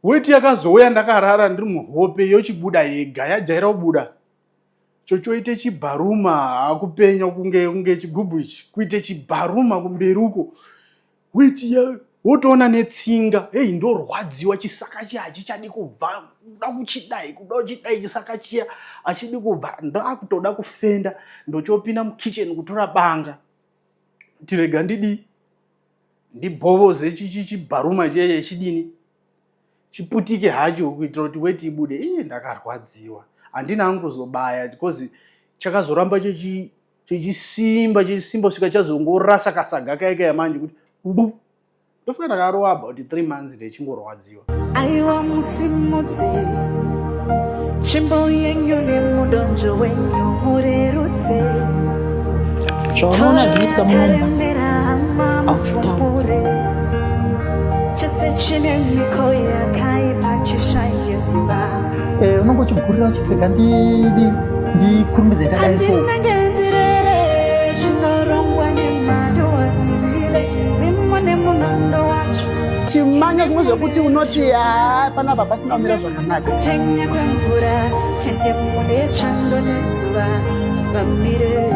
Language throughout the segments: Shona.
Weti yakazouya ndakarara ndiri muhope yochibuda yega yajaira kubuda. Chochoite chibharuma hakupenya kunge kunge chigubhu ichi kuite chibharuma kumberi uko. Weti ya wotoona netsinga hei ndorwadziwa chisaka chiya hachichadi kubva kuda kuchidai kuda kuchidai chisaka chiya achidi kubva ndakutoda kufenda ndochopinda mukitchen kutora banga tirega ndidii ndibhovoze chibharuma cheye chidini chiputike hacho kuitira kuti weti ibude ii ndakarwadziwa handina hangu kuzobaya because chakazoramba chechisimba chechisimba kusvika chazongorasa kasaga kaye manje kuti mbu ndofunga ndakarova about three months ndechingorwadziwa Aiwa musimudze tsvimbo yenyu nemudonzvo wenyu murerutse Zvaunoona zvinoitika muno Karemera hama mufumure chese chine miko yakaipa chishaye simba Eh, unonge uchigurira uchiti rega ndidi ndikurumbidze ndadai so Handinenge ndirere chinorongwa nemhando handizive mimo nemunondo wacho Chimanya zvimwe zvekuti unoti haa panapa pasina kumira zvakanaka. Kupenya kwemvura ende mune chando nezuva vamire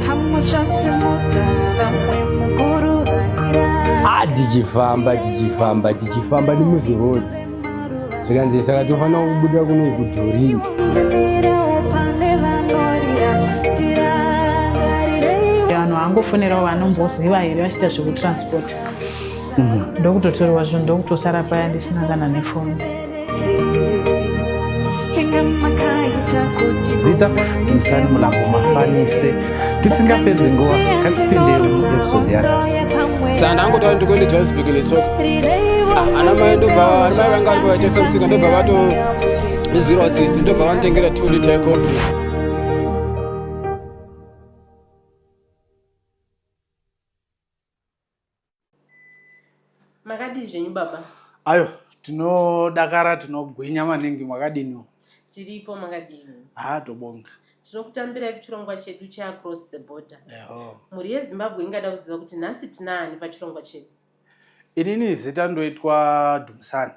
pamuchasimudza vamwe mukuruvatira Ah, tichifamba tichifamba tichifamba nemuziroad zvikanzi saka tofanira kubuda kuno kudhorini ndimirewo pane vanorira tirangarirei Vanhu vangofonerawo vanomboziva here vachiita zvekutransport. Ndokutotorwa zvinhu ndokutosara paya ndisina kana nefoni. Inga makaita kuti Zita Dumisani Mulambo Mafanise. Tisingapedzi nguva, ngatipinde muepisode yanhasi. Saka ndangotaura ndikuende Johannesburg netsoka. Ah, ana mai ndobva ana mai vanga varipo vaitengesa musika ndobva vatondinzwirawo tsitsi ndobva vanditengera 2 liter yecold drink. Makadii zvenyu baba? Ayo, tinodakara tinogwinya maningi mwakadiniwo? Tiripo makadini? Haa tobonga. Tinokutambirai kuchirongwa chedu cheAcross the Border. Eho. Mhuri yeZimbabwe ingada kuziva kuti nhasi tinaani pachirongwa chedu? Inini zita ndoitwa Dumisani,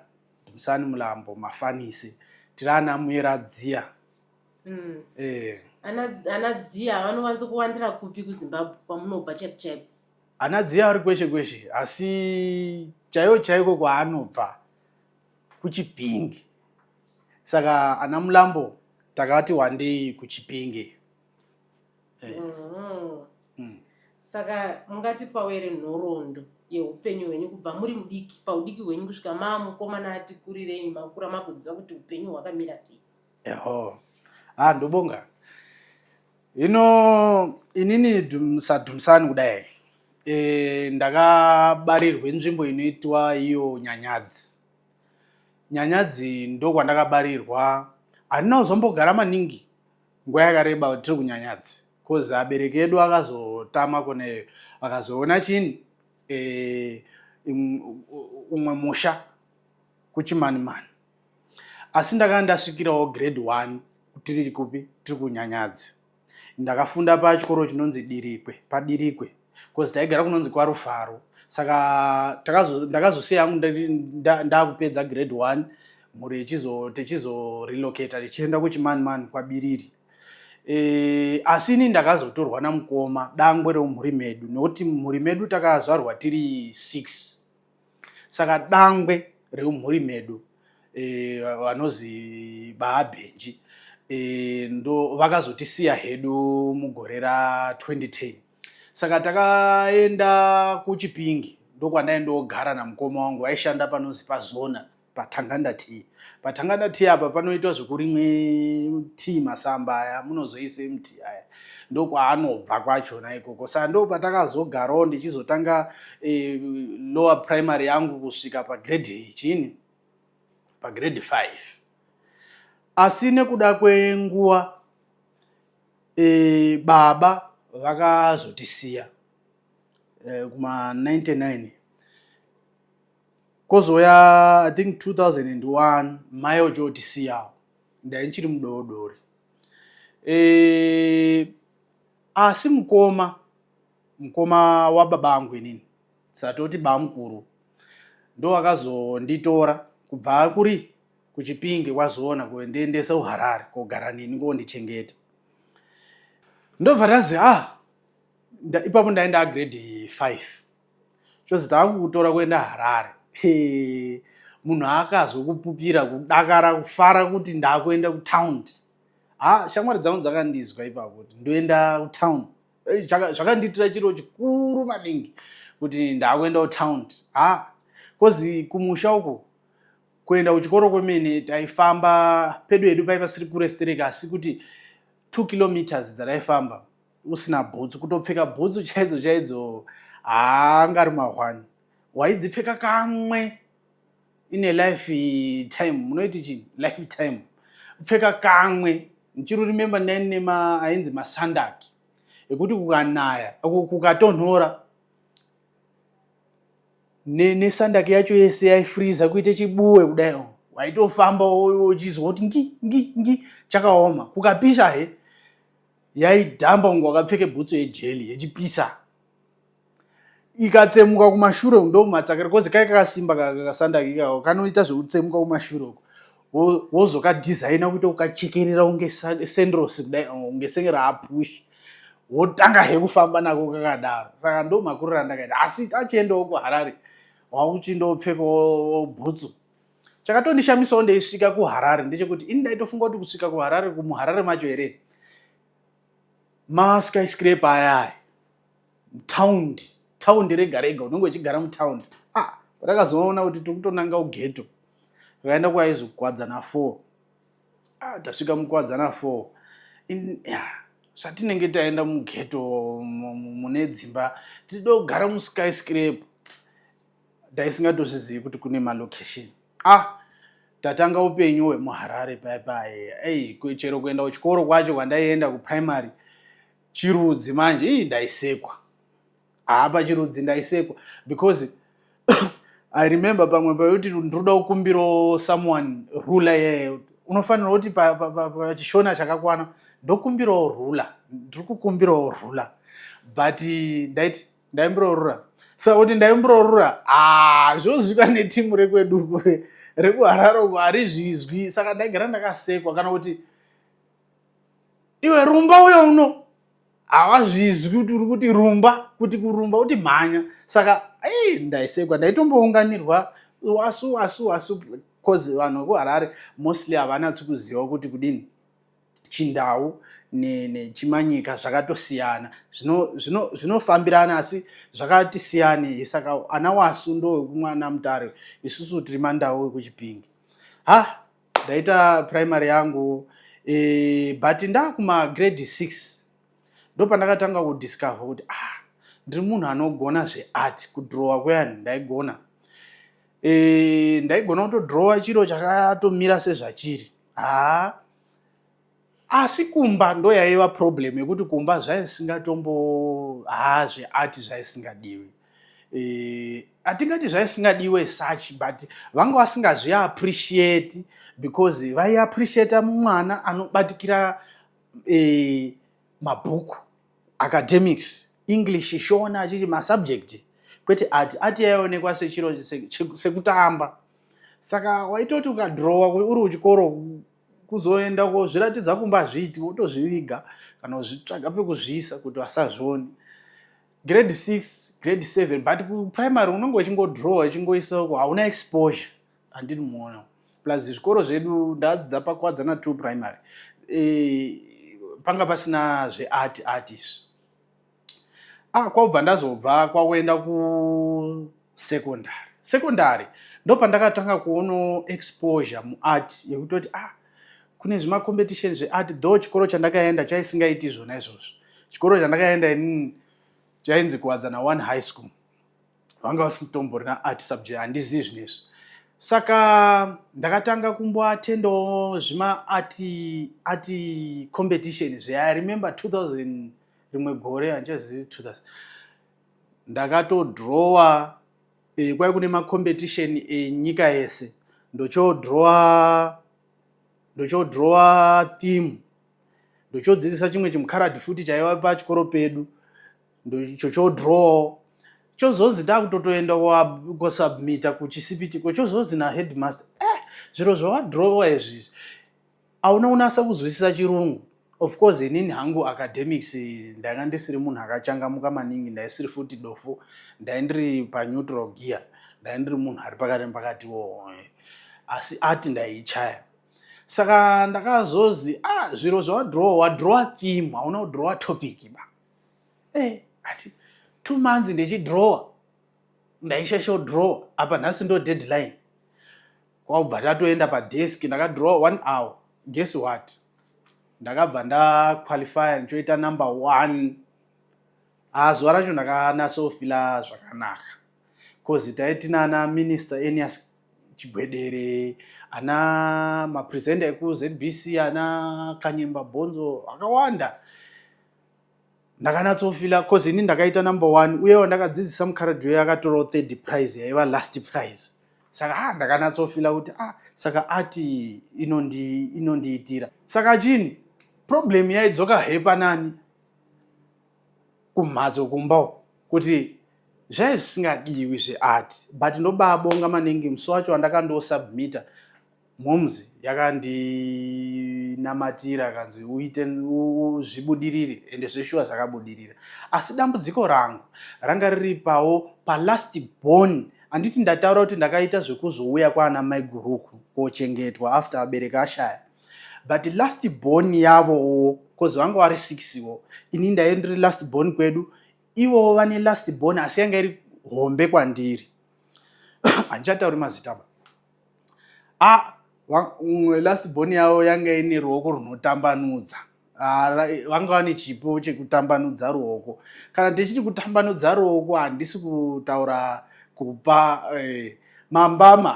Dumisani Mulambo Mafanise. Tiri ana Muera Dziya. Eh. Ana Dziya vanovanzo kuwandira kupi kuZimbabwe kwamunobva chaiko chaiko? Ana Dziya ari kweshe kweshe asi chaiwo chaiko kwaanobva kuChipinge. Saka ana Mulambo takati wandei kuChipinge. Saka mungatipawo here nhoroondo yeupenyu hwenyu kubva muri mudiki paudiki hwenyu kusvika maamukomana ati kurirei makura makuziva kuti upenyu hwakamira sei? Eho. Ah, ndobonga. Hino inini saDumisani kudai ndakabarirwe nzvimbo inoitwa iyo Nyanyadzi. Nyanyadzi ndokwandakabarirwa. Handina kuzombogara maningi nguva yakareba tiri kuNyanyadzi cause abereki edu akazotama kuneyo akazoona chini umwe musha kuChimanimani. Asi ndakanga ndasvikirawo grade 1 tiri kupi tiri kuNyanyadzi. Ndakafunda pachikoro chinonzi Dirikwe, paDirikwe because taigara kunonzi kwaRufaro. Saka ndakazosiya hangu ndakupedza grade 1 mhuri tichizorelocata tichienda kuChimanimani kwaBiriri. Asi ini ndakazotorwa namukoma dangwe remumhuri medu nekuti mumhuri medu takazvarwa tiri 6. Saka dangwe remumhuri medu vanozi baabhenji ndo vakazotisiya hedu mugore ra 2010. Saka takaenda kuChipingi ndokwandaindogara namukoma wangu aishanda panozi pazona paTanganda Tea. PaTanganda Tea apa panoitwa zvekurimwe tea masamba aya munozoise mutii aya ndokwaanobva kwachona ikoko. Saka ndopatakazogarawo ndichizotanga lower primary yangu kusvika pagrade chini pagrade 5. Asi nekuda kwenguva baba vakazotisiya kuma 99 kozouya I think 2001 mai ochotisiyawo ndai ndichiri mudodori. Asi mukoma wababa angu inini satoti bamukuru Ndowakazonditora kubva kuri kuChipinge kwazoona kundiendesa kuHarare kogara neni kondichengeta. Ndobva ndazi ah ipapo ndaenda grade 5 chozi taakukutora kuenda Harare. Munhu akazwe kupupira kudakara kufara kuti ndakuenda kutown. Ha, shamwari dzangu dzakandizwa ipapo kuti ndoenda kutown. Zvakandiitira chiro chikuru maningi kuti ndakuenda kutown. Ha, kozi kumusha uko kuenda kuchikoro kwemene taifamba pedu hedu pai pasiri kure stereka, asi kuti 2 kilometers dzataifamba usina bhutsu, kutopfeka bhutsu chaidzo chaidzo haangari mahwani, waidzipfeka kamwe ine life time, munoiti chii, lifetime, kupfeka kamwe. Ndichiri remember ndaine ainzi masandaki ekuti kukanaya kukatonhora nesandaki yacho yese yaifriza kuite chibuwe kudai, waitofamba uchizwa kuti ngi ngi ngi, chakaoma. Kukapisha he yaidhamba kunge wakapfeke bhutsu yejeli yechipisa, ikatsemuka kumashure ndo matsakira kozi kai kakasimba kasandaki ikako kanoita zvekutsemuka kumashure uko, wozokadhizaina kuita ukachekerera kunge sendros kudai, kunge senge raapushi, wotanga he kufamba nako kakadaro. Saka ndo makuriro andakaita, asi tachiendawo kuHarare wakuchindopfekawo bhutsu. Chakatondishamisawo ndeisvika kuHarare ndechekuti ini ndaitofunga kuti kusvika kuHarare, kumuHarare macho here, maskyscraper ayaya, taundi taundi rega rega unenge uchigara mutaundi. Ah, rakazoona kuti tiri kutonanga ughetto. Rakaenda kwaizoKuwadzana 4. Ah, tasvika muKuwadzana 4, zvatinenge taenda mughetto mune dzimba, tinoda kugara muskyscraper, ndaisingatozvizivi kuti kune malocation. Ah, tatanga upenyu hwemuHarare paya paya. Ei, chero kuenda kuchikoro kwacho kwandaienda kuprimary, chirudzi manje ii ndaisekwa. Hapa chirudzi ndaisekwa because I remember pamwe pakuti ndinoda kukumbirawo someone ruler yeye, unofanira kuti pachishona chakakwana, ndokumbirawo ruler, ndiri kukumbirawo ruler, but ndaiti ndaimbirawo ruler. Saka kuti ndaimbirawo ruler, ah, zvozwika netimu rekwedu rekuHarare uko harizvizwi. Saka ndaigara ndakasekwa, kana kuti iwe rumba uyo uno, havazvizwi kuti uri kuti rumba, kuti kurumba kuti mhanya. Saka ai ndaisekwa, ndaitombounganirwa wasu wasu wasu, cause vanhu vekuHarare mostly havanatsi kuziva kuti kudini chindau nechimanyika zvakatosiyana, zvinofambirana asi zvakati siyanei. Saka ana wasu ndo wekumwana Mutare, isusu tiri mandau ekuChipinge. Ha, ndaita primary yangu but ndakuma grade 6 ndo pandakatanga kudiscover kuti ah, ndiri munhu anogona zveart, kudhirowa kuyani ndaigona. Ndaigona kutodhirowa chiro chakatomira sezvachiri. Haa, asi kumba ndo yaiva problem yekuti kumba zvaisingatombo, haa, zveart zvaisingadiwi. Hatingati zvaisingadiwe such, but vanga vasingazviappreciate because vaiappreciata mwana anobatikira mabhuku, academics, English, Shona, achiti masubject, kwete art. Art yaionekwa sechiro sekutamba. Saka waitoti ukadhirowa uri kuchikoro, kuzoenda kozviratidza kumba hazviiti, wotozviviga kana kuzvitsvaga pekuzviisa kuti vasazvione. Grade 6, grade 7, but kuprimary unenge uchingodhirowa uchingoisa uko, hauna exposure, handiri muona. Plus zvikoro zvedu, ndadzidza paKuwadzana 2 Primary, panga pasina zveart art izvi. Ah, kwabva ndazobva kwakuenda kusecondary. Secondary ndo pandakatanga kuonawo exposure muart yekutoti ah, kune zvimacompetition zveart, though chikoro chandakaenda chaisingaiti izvona izvozvo. Chikoro chandakaenda inini chainzi Kuwadzana 1 High School, vanga vasitomborina art subject, handizivi zvinezvi. Saka ndakatanga kumboatendawo zvima art competition zve. I remember 2000 rimwe gore, handichazivi, 2000, ndakatodrowa. Kwai kune macompetition enyika yese, ndochodrowa theme, ndochodzidzisa chimwe chimukaradhi futi chaiva pachikoro pedu, ndochodrowawo. Chozozi ndakutotoenda kosubmita kuchisipitiko, chozozi naheadmaster, zviro zvawadhirowa izvi hauna kunasa kuzwisisa chirungu. Of course, inini hangu academics ndanga ndisiri munhu akachangamuka maningi, ndaisiri futi dofo, ndai ndiri paneutral gear, ndai ndiri munhu ari pakati nepakatiwo, asi ati ndaichaya. Saka ndakazozi, ah, zviro zvawadhirowa, wadhirowa theme, hauna kudhirowa topic ba. Ati 2 months ndichidhirowa, ndaishasha kudhirowa apa, nhasi ndo deadline. Kwabva tatoenda padesk, ndakadhirowa one hour. Guess what? Ndakabva ndaqualifya, ndichoita number one. Ah, zuva racho ndakanatsofila zvakanaka, cause taitina ana Minister Enias Chigwedere, ana mapresenter ekuZBC, ana Kanyemba Bhonzo, akawanda. Ndakanatsofila cause ini ndakaita number one, uyewo ndakadzidzisa mukaradhi uyo akatorawo third prize, yaiva last prize. Saka ah, ndakanatsofila kuti ah, saka ati inondiitira. Saka chini, problem yaidzoka he panani kumhatso, kumba uko, kuti zvai zvisingadiwi zveart. But ndobabonga maningi, musi wacho wandakandosubmita, moms yakandinamatira, kanzi uite zvibudirire, ende zveshuwa zvakabudirira. Asi dambudziko rangu ranga riri pawo palast born. Handiti ndataura kuti ndakaita zvekuzouya kwaana mai guruku kochengetwa after abereka ashaya? But last born yavowo, cause vanga vari sixwo, ini ndai ndiri last born kwedu, ivowo vane last born, asi yanga iri hombe kwandiri. Handichatauri mazita ba. Ah, last born yavo yanga ine ruoko runotambanudza. Ah, vanga vane chipo chekutambanudza ruoko. Kana tichiti kutambanudza ruoko, handisi kutaura kupa mambama.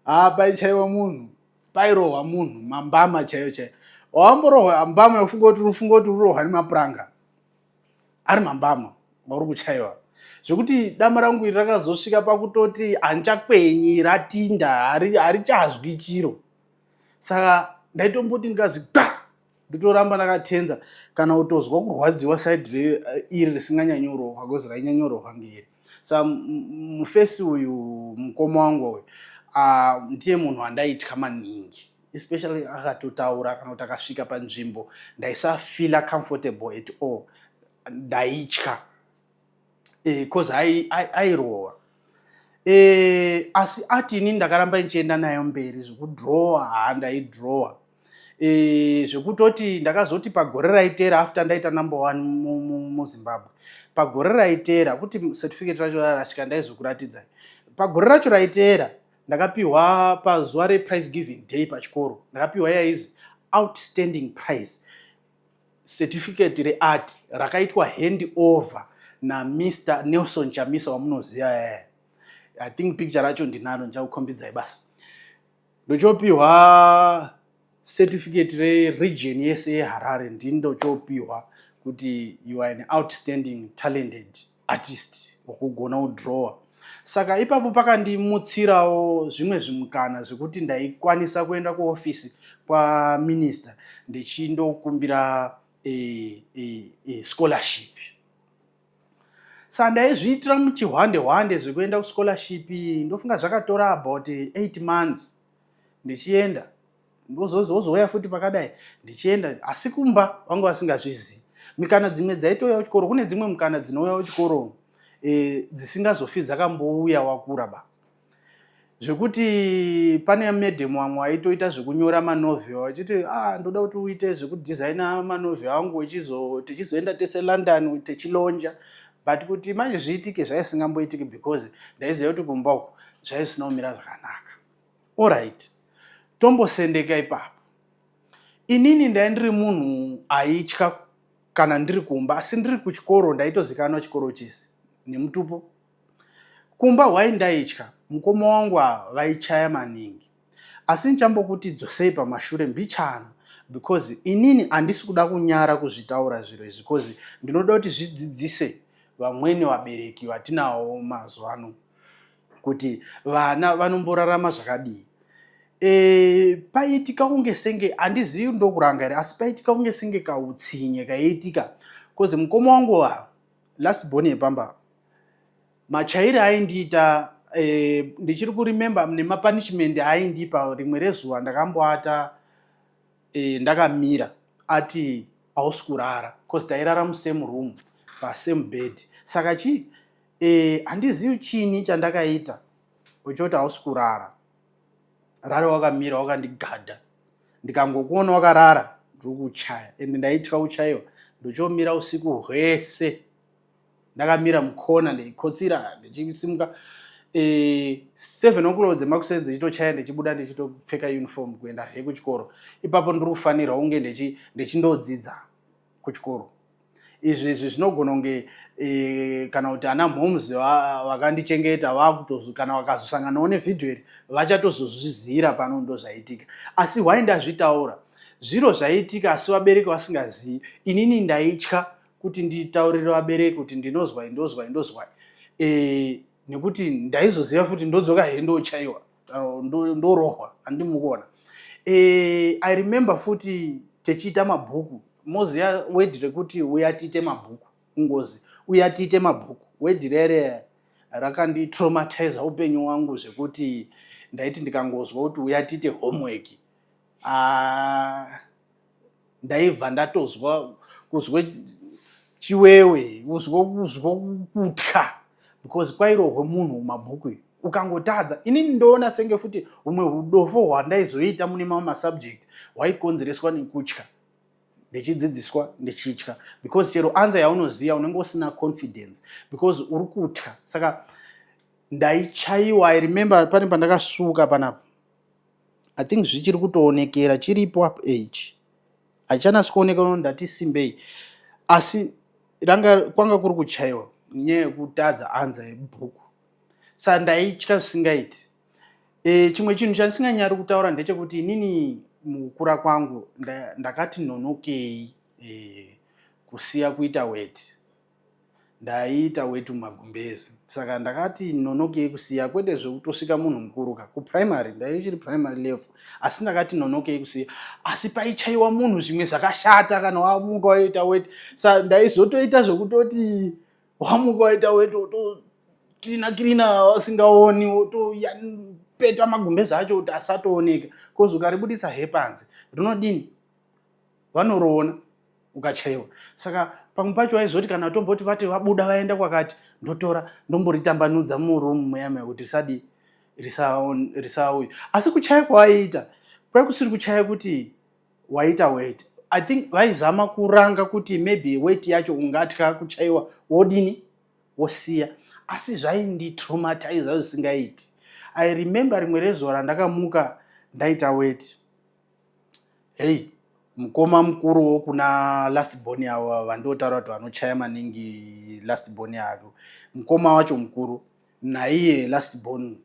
Ah, paichaiwa munhu, pairohwa munhu mambama chaiyo chaiyo. Wamborohwa mbama ufunga kuti ufunga kuti urohwa nemapuranga, ari mambama mauri kuchaiwa, zvekuti dama rangu iri rakazosvika pakutoti handichakwenyi, ratinda, harichazwi chiro. Saka ndaitomboti ndikazi gwa, ndotoramba ndakatenza, kana kutozwa kurwadziwa side iri risinganyanyorohwa, because rainyanyorohwa ngeiri. Saka mufesi uyu, mukoma wangu uyu, ndiye munhu wandaitya maningi, especially akatotaura kana kuti akasvika panzvimbo, ndaisafeela comfortable at all, ndaitya, cause airohwa. Asi ati ini ndakaramba ndichienda nayo mberi zvekudhirowa. Haa, ndaidhirowa zvekutoti ndakazoti pagore raitera, after ndaita number one muZimbabwe, pagore raitera, kuti certificate racho rarasvika, ndaizokuratidzai. Pagore racho raitera ndakapiwa pazuva reprize giving day pachikoro, ndakapiwa yaizi outstanding prize certificate reart, rakaitwa hand over naMr Nelson Chamisa wamunoziva yaya. I think picture racho ndinaro, ndichakukhombidzai basi. Ndochopiwa certificate reregion yese yeHarare, ndindochopiwa kuti you are an outstanding talented artist wokugona kudhirowa. Saka ipapo pakandimutsirawo zvimwe zvimukana zvekuti ndaikwanisa kuenda kuofisi kwaminister ndichindokumbira scholarship. Saka ndaizviitira muchihwande hwande zvekuenda kuscholarship. Ndofunga zvakatora about 8 months ndichienda, ndozouya futi pakadai ndichienda, asi kumba vanga vasingazvizii. Mikana dzimwe dzaitouya kuchikoro, kune dzimwe mukana dzinouya kuchikoro dzisingazofi dzakambouya wakura ba, zvekuti pane madam vamwe vaitoita zvekunyora manovel, vachiti, ah, ndoda kuti uite zvekudhizaina manovel angu, tichizoenda tese London tichilonja. But kuti manje zviitike, zvaisingamboitiki, because ndaiziva kuti kumba uku zvaisina kumira zvakanaka. Alright, tombosendeka ipapo. Inini ndai ndiri munhu aitya kana ndiri kumba, asi ndiri kuchikoro ndaitozikanwa chikoro chese nemutupo. Kumba hwai ndaitya mukoma wangu ava vaichaya maningi. Asi ndichambokuti dzosei pamashure mbichana, because inini handisi kuda kunyara kuzvitaura zviro izvi, because ndinoda kuti zvidzidzise vamweni vabereki vatinawo mazuva ano kuti vana vanomborarama zvakadii. Paiitika kunge senge, handizivi ndokuranga here, asi paiitika kunge senge kautsinye kaiitika, cause mukoma wangu ava last born yepamba. Machaire aindiita ndichiri kuremember nemapunishment aindipa. Rimwe rezuva ndakamboata ndakamira, ati hausi kurara, cause tairara musame room, pasame bed. Saka chi handizivi chini chandakaita uchoti hausi kurara, rara wakamira wakandigadha, ndikangokuona wakarara ndiri kuchaya. Ende ndaitya kuchayiwa. Ndochomira usiku hwese ndakamira mukona, ndichikotsira, ndichisimuka 7 o'clock dzemakuseni dzichitochaya, ndichibuda, ndichitopfeka uniform kuenda he kuchikoro. Ipapo ndiri kufanirwa kunge ndichindodzidza kuchikoro. Izvi zvinogona kunge kana kuti ana moms vakandichengeta vakutozo, kana vakazosanganawo nevhidhiyo iri, vachatozozvizira pano ndo zvaitika. Asi hwai ndazvitaura zviro zvaitika asi vabereki vasingazivi. Inini ndaitya kuti nditaurire vabereki kuti ndinozwai, ndozwai, ndozwai, nekuti ndaizoziva futi ndodzoka he ndochaiwa, ndorohwa. Handimukuona. I remember futi tichiita mabhuku. Moziva word rekuti uya tiite mabhuku, ngozi, uya tiite mabhuku. Word rere rakanditraumatiza upenyu hwangu zvekuti ndaiti ndikangozwa kuti uya tiite homework, ah, ndaibva ndatozwa kuzwe chiwewe, kuzwa kutya, because kwairohwe munhu mabhuku ukangotadza. Inini ndoona senge futi humwe udofo hwandaizoita mune mamwe masubject hwaikonzereswa nekutya, ndichidzidziswa ndichitya, because chero answer yaunoziva unenge usina confidence because uri kutya. Saka ndaichaiwa. I remember pane pandakasuka panapa, I think zvichiri kutoonekera, chiripo up age hachanasi kuoneka, uno ndati simbei, asi ranga kwanga kuri kuchaiwa nyaya yekutadza answer yebhuku. Saka ndaitya zvisingaiti. Chimwe chinhu chandisinganyari kutaura ndechekuti inini mukukura kwangu ndakati nonokei kusiya kuita weti. Ndaiita weti mumagumbezi, saka ndakati nonokei kusiya, kwete zvekutosvika munhu mukuru ka kuprimary, ndaichiri primary level, asi ndakati nonokei kusiya. Asi paichaiwa munhu zvimwe zvakashata kana wamuka waita weti. Sa ndaizotoita zvekutoti wamuka waita weti, wotokirina kirina wasingaoni, wotopeta magumbezi acho kuti asatooneka, cause ukaribudisa he panze rinodini, vanoroona ukachaiwa. Saka pamwe pacho waizoti kana tomboti vati vabuda vaenda kwakati, ndotora ndomboritambanudza murumu muya muya kuti risadii, risauya. Asi kuchaya kwawaiita kwaikusiri kuchaya kuti waita weti. I think vaizama kuranga kuti maybe weti yacho ungatya kuchaiwa, wodini, wosiya. Asi zvainditraumatiza zvisingaiti. I remember rimwe rezuva randakamuka ndaita weti. Hei, mukoma mukuru wokuna last born avo vandotaura kuti vanochaya maningi last born yavo, mukoma wacho mukuru naiye last born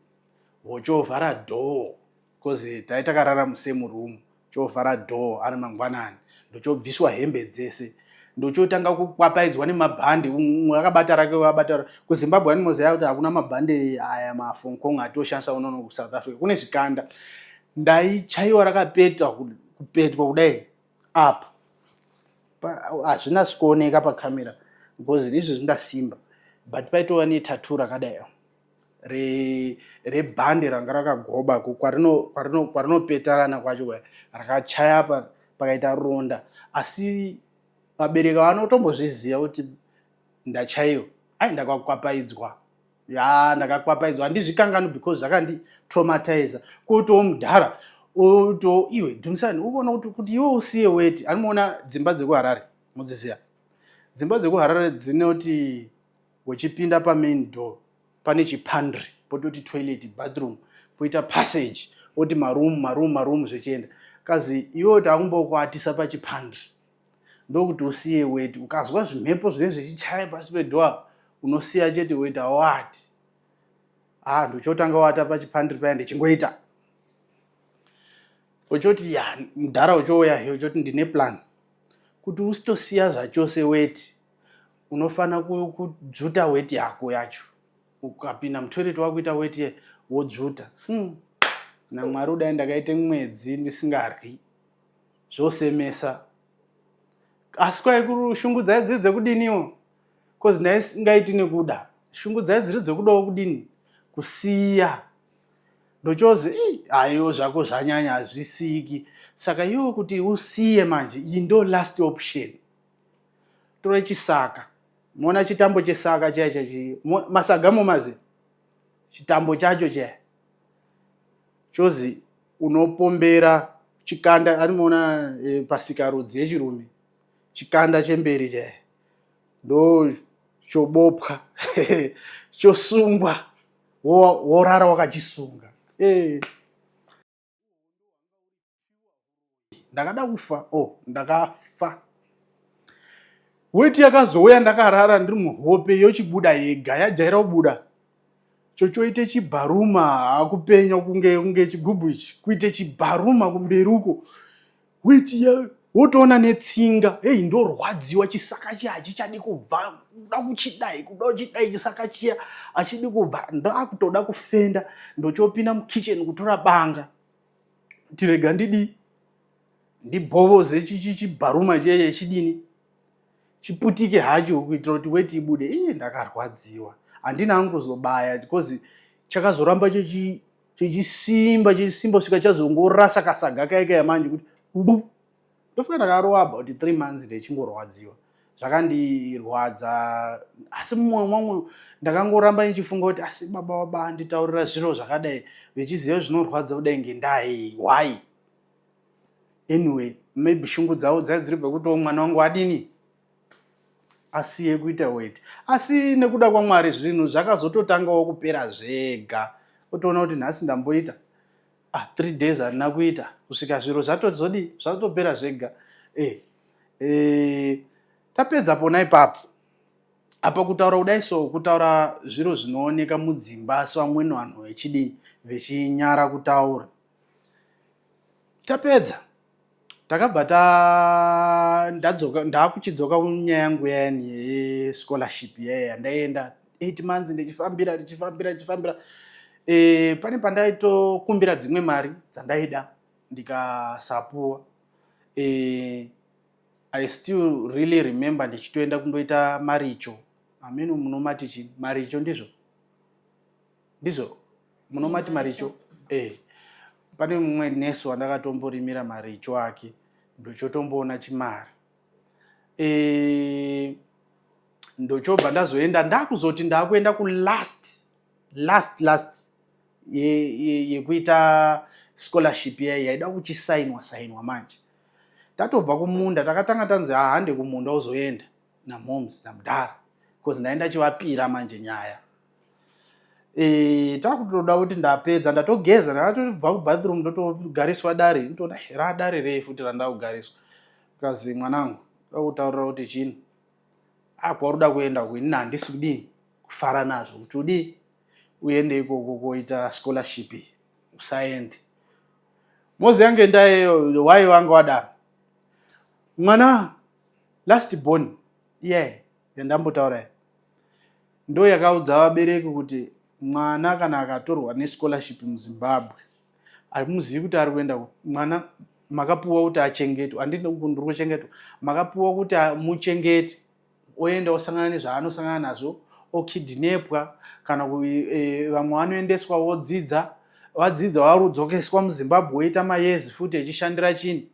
wochovhara door, because tai takarara musame room. Chovhara door ari mangwanani, ndochobviswa hembe dzese, ndochotanga kukwapaidzwa nemabhandi, umwe akabata rake, akabata. KuZimbabwe animoziva kuti hakuna mabhandi aya mafonkong atoshandisa unono. KuSouth Africa kune zvikanda. Ndaichaiwa rakapetwa, kupetwa kudai apa. Hazvina kuoneka pakamera because izvezvi ndasimba, but paitova netattoo rakadai rebhande ranga rakagoba kwarinopetarana kwacho kuya, rakachaya pakaita ronda. Asi vabereki vanotombozviziva kuti ndachaiwa. Ai, ndakakwapaidzwa ya, ndakakwapaidzwa, handizvikangani because zvakanditraumatiza. Kotowo mudhara oto, iwe Dumisani, ukuona kuti iwe usiye weti. Anomuona dzimba dzekuHarare, mudziziya dzimba dzekuHarare dzinoti uchipinda pamain door pane chipantry, pototi toilet, bathroom, poita passage, oti maroom, maroom, maroom zvichienda. Kazi iwe takumbokuatisa pachipantry ndokuti usiye weti. Ukazwa zvimhepo zvinenge zvichichaya pasi pedoor, unosiya chete weti, hawati. Ah, ndochotanga wata pachipantry paya, ndichingoita uchoti ya mudhara uchouya he, uchoti ndine plan kuti usitosiya zvachose weti, unofana kudzvuta weti yako yacho. Ukapinda mutoilet wakuita weti, wodzvuta. Namwari udai ndakaite mwedzi ndisingaryi, zvosemesa. Asi kwai kushungudza idzi dzekudiniwo. Cause ndaisingaiti nekuda. Shungu dzai dziri dzekudawo kudini? Kusiya. Ndochozi ayo zvako zvanyanya hazvisiyiki. Saka iwo kuti usiye manje iyi ndo last option. Tora chisaka. Mona chitambo chesaka chaya chachi masaga momazi. Chitambo chacho chaya. Chozi unopombera chikanda animoona e, pasikarudzi yechirume. Chikanda chemberi chaya. Ndo chobopwa. Chosungwa. Worara wakachisunga. Eh. Ndakada kufa. Oh, ndakafa. Weti yakazouya ndakarara ndiri muhope yochibuda yega yajaira kubuda. Chochoite chibharuma akupenya kunge kunge chigubhu ichi kuite chibharuma kumberi uko. Weti ya wotoona netsinga hei ndorwadziwa chisaka chiya hachichadi kubva kuda kuchidai kuda kuchidai chisaka chiya hachidi kubva ndakutoda kufenda ndochopinda mukitchen kutora banga tirega ndidii ndibhovoze chibharuma cheye chidini chiputike hacho kuitira kuti weti ibude ii ndakarwadziwa handina hangu kuzobaya because chakazoramba chechisimba chechisimba kusvika chazongorasa kasaga kaye kaya manje kuti mbu ndofunga ndakarova about three months ndechingorwadziwa zvakandirwadza asi mumwoyo mangu ndakangoramba ndichifunga kuti asi baba baba anditaurira zviro zvakadai vechiziva zvinorwadza kudai ngendaa iyi why anyway maybe shungu dzavo dzai dziri pekutiwo mwana wangu adini asiye kuita weti asi nekuda kwamwari zvinhu zvakazototangawo kupera zvega otoona kuti nhasi ndamboita ah, three days handina kuita kusvika zviro zvatozodii zvatopera zvega eh, eh, tapedza pona ipapo apa kutaura kudai so kutaura zviro zvinooneka mudzimba asi vamweni vanhu vechidini vechinyara kutaura tapedza takabva ta ndadzoka ndakuchidzoka kunyaya yangu yayani yescholarship yaya yandaienda 8 months ndichifambira ndichifambira ndichifambira e, pane pandaitokumbira dzimwe mari dzandaida ndikasapuwa e, i still really remember ndichitoenda kundoita maricho ameno munomati chii maricho ndizvo ndizvo munomati maricho eh pane mumwe nesi wandakatomborimira maricho ake ndochotomboona chimari eh ndochobva ndazoenda ndakuzoti ndakuenda kulast last last yekuita ye, ye scholarship yayi yaida kuchisainwa sainwa manje tatobva kumunda takatanga tanzi hahande kumunda uzoenda namoms namudhara because ndaenda chivapira manje nyaya e, takutoda kuti ndapedza ndatogeza ndakatobva kubathroom ndotogariswa dare ndotoona eh, radare rei futi randakugariswa kazi mwanangu ndakutaurira kuti chini akwaruda ah, kuenda uku inini handisi kudii kufara nazvo kuti udii uende ikoko koita scholarship iyi usaende mozi yange ndayeyo wai vanga wadaro mwana last born iyaye yeah, yandambotaura ndo yakaudza vabereki kuti mwana kana akatorwa nescholarship muzimbabwe hamuzivi kuti ari kuenda mwana makapuwa kuti achengetwe handiti ndiri kuchengetwa makapuwa kuti muchengete oenda osangana nezvaanosangana nazvo okidnepwa kana e, vamwe vanoendeswa vodzidza vadzidza varudzokeswa muzimbabwe woita mayezi futi echishandira chini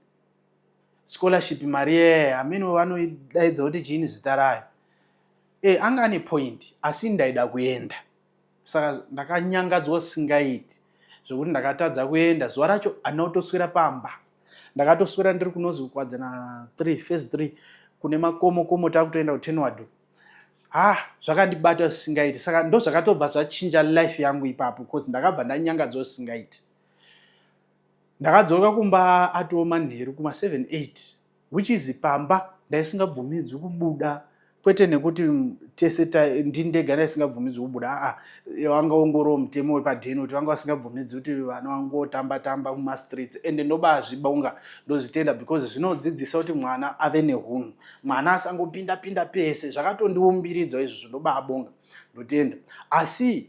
scholarship mari yeye hameno vanoidaidza kuti chiini zita rayo e, anga ane point asi ndaida kuenda saka ndakanyangadzwa singaiti zvekuti ndakatadza kuenda zuva racho handina kutoswera pamba ndakatoswera ndiri kunozi kukwadzana 3 phase 3 kune makomo komo takutoenda kutenwado ha zvakandibata zvisingaiti saka ndo zvakatobva zvachinja life yangu ipapo bcause ndakabva ndanyangadzwa zvisingaiti Ndakadzoka kumba atoo manheru kuma 7 8 which is pamba ndaisingabvumidzwi kubuda kwete nekuti tese ndini ndega ndaisingabvumidzwi kubuda aa wanga ongoroo mutemo wepadheni kuti vanga vasingabvumidzwi kuti vana vangotamba tamba mumastreets ende ndobazvibonga ndozvitenda because zvinodzidzisa kuti mwana ave nehunhu mwana asangopinda pinda pese zvakatondiumbiridza izvozvo ndobabonga ndotenda asi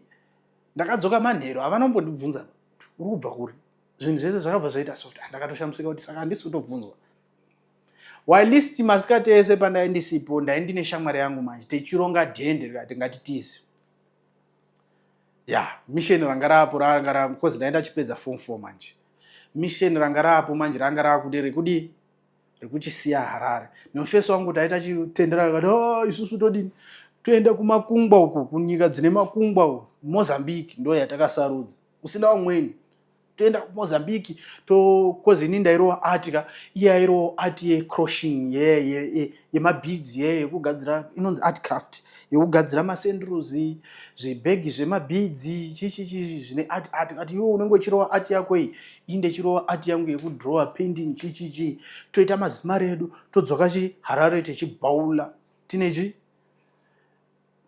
ndakadzoka manheru havana kumbondibvunza uri kubva kuri zvinhu zvese zvakabva zvaita soft ndakatoshamisika kuti saka handisi kutobvunzwa Whilst masikati ese pandai ndisipo, ndai ndine shamwari yangu manje tichironga dhende rikati ngatitize. Ya, mission ranga rapo ranga ra because ndai ndachipedza form 4 manje. Mission ranga rapo manje ranga rakude rekudi rekuchisiya Harare. Nemufesi wangu taita chitendera akati oh, isusu todini toenda kumakungwa uku kunyika dzine makungwa uku Mozambique ndo yatakasarudza kusina vamweni toenda kuMozambique to cause ini ndairova art ka iye airova art yecroshing yemabhids ye yekugadzira inonzi art craft yekugadzira masenduruzi zvibhegi zvemabhids chichichi zvine art art ati iwe unenge uchirova art yako iyi ini ndechirova art yangu yekudrowa painting chichichi toita mazimari edu todzoka chi Harare tichibhaula tine chi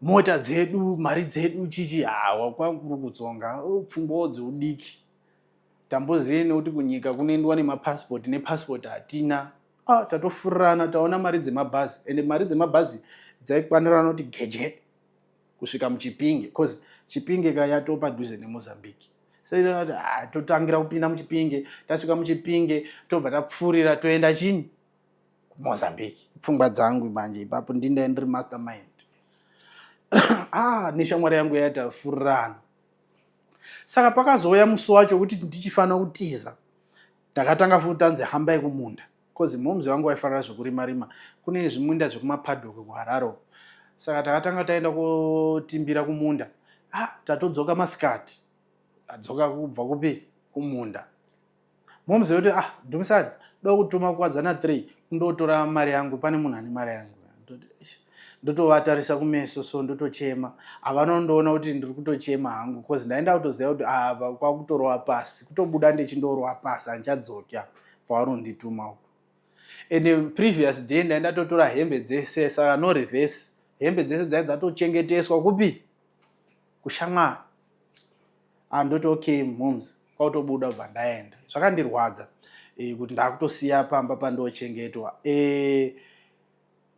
mota dzedu mari dzedu chichi hawa kwakuri kutsonga pfungwawo dzeudiki tambozive nekuti kunyika kunoendwa nemapasipoti nepasipoti hatina ah, tatofurirana taona mari dzemabhazi ende mari dzemabhazi dzaikwanirana kuti gedye kusvika muchipinge bcause chipinge ka yatoo padhuze nemozambique sati ah, totangira kupinda muchipinge tasvika muchipinge tobva tapfuurira toenda chini kumozambique pfungwa dzangu manje ipapo ndinda ndiri mastermind ah neshamwari yangu yaitafurirana saka pakazouya musi wacho kuti ndichifanira kutiza ndakatanga futi tanzi hambai kumunda bcause momzi vangu vaifarira zvekurima rima kune zvimunda zvekumapadhoki kuharare saka takatanga taenda kotimbira kumunda ah tatodzoka masikati adzoka kubva kupi kumunda momzi yoti ah dumisani doda kutuma kuwadzana 3 kundotora mari yangu pane munhu ane mari yangu ndotovatarisa kumeso so ndotochema havanondoona kuti ndiri kutochema hangu bcause ndaenda kutoziva kuti apa kwakutorova pasi kutobuda ndechindorova pasi handichadzoki apa pavanondituma uko and previous day ndaenda totora hembe dzese saka no reverse hembe dzese dzai dzatochengeteswa kupi kushamwari andoti ah, okay moms kwakutobuda bva ndaenda zvakandirwadza e, kuti ndakutosiya pamba pandochengetwa e,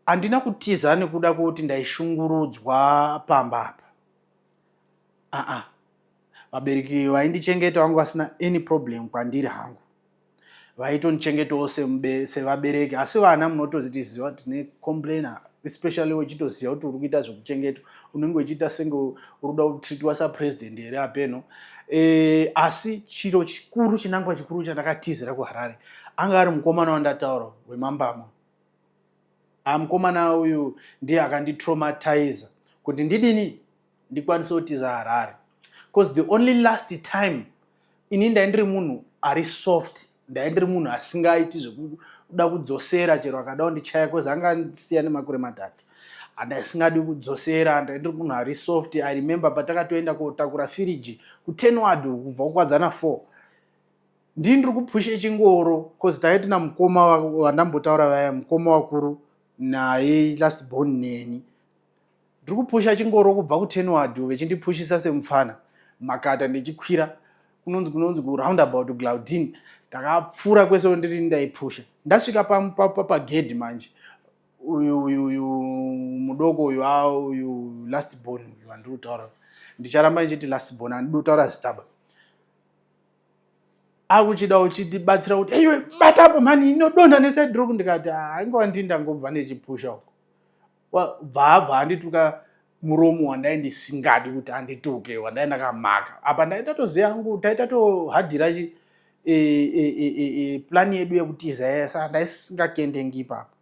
handina kutiza nekuda kwekuti ndaishungurudzwa pamba apa aa vabereki vaindichengeta vangu vasina any problem kwandiri hangu vaitondichengetawo sevabereki asi vana munotozitiziva tine complainer especially uchitoziva kuti uri kuita zvekuchengetwa unenge uchiita senge uri kuda kutreatwa sapresident here apeno e, asi chiro chikuru chinangwa chikuru chandakatizira kuharare anga ari mukomana wandataura wemambama amukomana uyu ndiye akanditraumatiza kuti ndidini ndikwanise kutiza harare bcause the only last time ini ndai ndiri munhu ari soft ndai ndiri munhu asingaiti zvekuda kudzosera chero akada kundichaya bcause anga andisiya nemakore matatu andasingadi kudzosera ndai ndiri munhu ari soft i remember patakatoenda kotakura firiji kutenward kubva kukwadzana 4 ndii ndiri kupushe chingoro bcause taive tina mukoma wandambotaura vaya mukoma wakuru naye last born neni ndiri kupusha chingoro kubva kutenward vechindipushisa semupfana makata ndichikwira kunonzi kunonzi kuroundabout glaudin ndakapfuura kwese ndiri ndaipusha ndasvika pagedhi manje uyu uyu uyu mudoko uyu uyu last born uyu wandiri kutaura ndicharamba ndichiti last born handidi kutaura zitaba akuchida uchitibatsira kuti eiwe batapo mhani inodonha nesaidi roku ndikati haingova ndii ndangobva nechipusha uko bva abva andituka muromo wandai ndisingadi kuti andituke wandai ndakamaka apa ndai ndatoziva hangu tai tatohadhira chi e, e, e, e, e, plani yedu yekutiza yaya saka ndaisingakendengi ipapo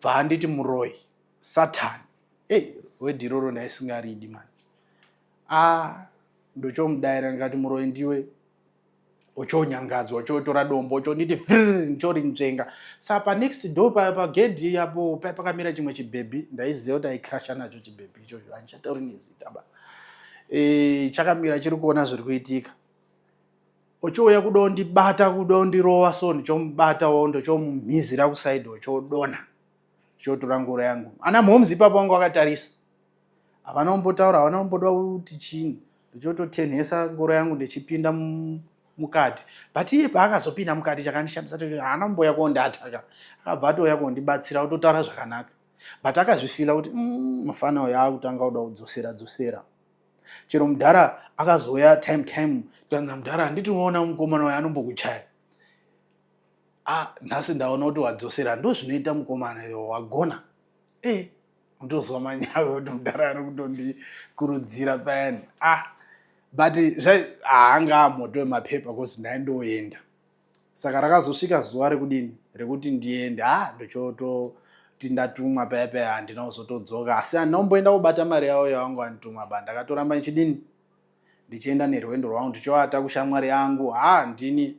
bva anditi muroi satani ei wedhi iroro ndaisingaridi mani a ndochomudaira ndikati muroi ndiwe ochonyangadzwa ochotora dombo ochonditi frr ndichorinzvenga sa panext door pagedhi apo pai pakamira chimwe chibhebhi ndaiziva kuti aikrasha nacho chibhebhi ichocho handichatauri nezita ba e, chakamira chiri kuona zviri kuitika ochouya kuda kundibata kuda kundirova so ndichomubatawo ndochomumhizira kusaidi ochodona chotora ngoro yangu ana mhoms ipapo wangu wakatarisa havana kumbotaura havana kumboda kuti chini ndichototenhesa ngoro yangu ndichipinda mukati but iye paakazopinda mukati chakandishamisa kuti haana kumboya kondiataka akabva atouya kondibatsira kutotaura zvakanaka but akazvifila kuti mm, mufana uyo akutanga kuda kudzosera dzosera chero mudhara akazouya time time tikanzi mudhara handiti unoona mukomana uyo anombokuchaya. Ah, nhasi ndaona kuti wadzosera, ndozvinoita mukomana iwe, wagona. E, ndozwa manyawe kuti mudhara ari kutondikurudzira payani. Ah, but haanga amoto wemapepa cause ndaindoenda. Saka rakazosvika zuva rekudini rekuti ndiende. Ah, ndochototi ndatumwa paya paya, handina kuzotodzoka, asi handina kumboenda kubata mari yavo yavanga vanditumwa ba. Ndakatoramba ndichidini, ndichienda nerwendo rwangu, ndichivata kushamwari yangu. Ha, ndini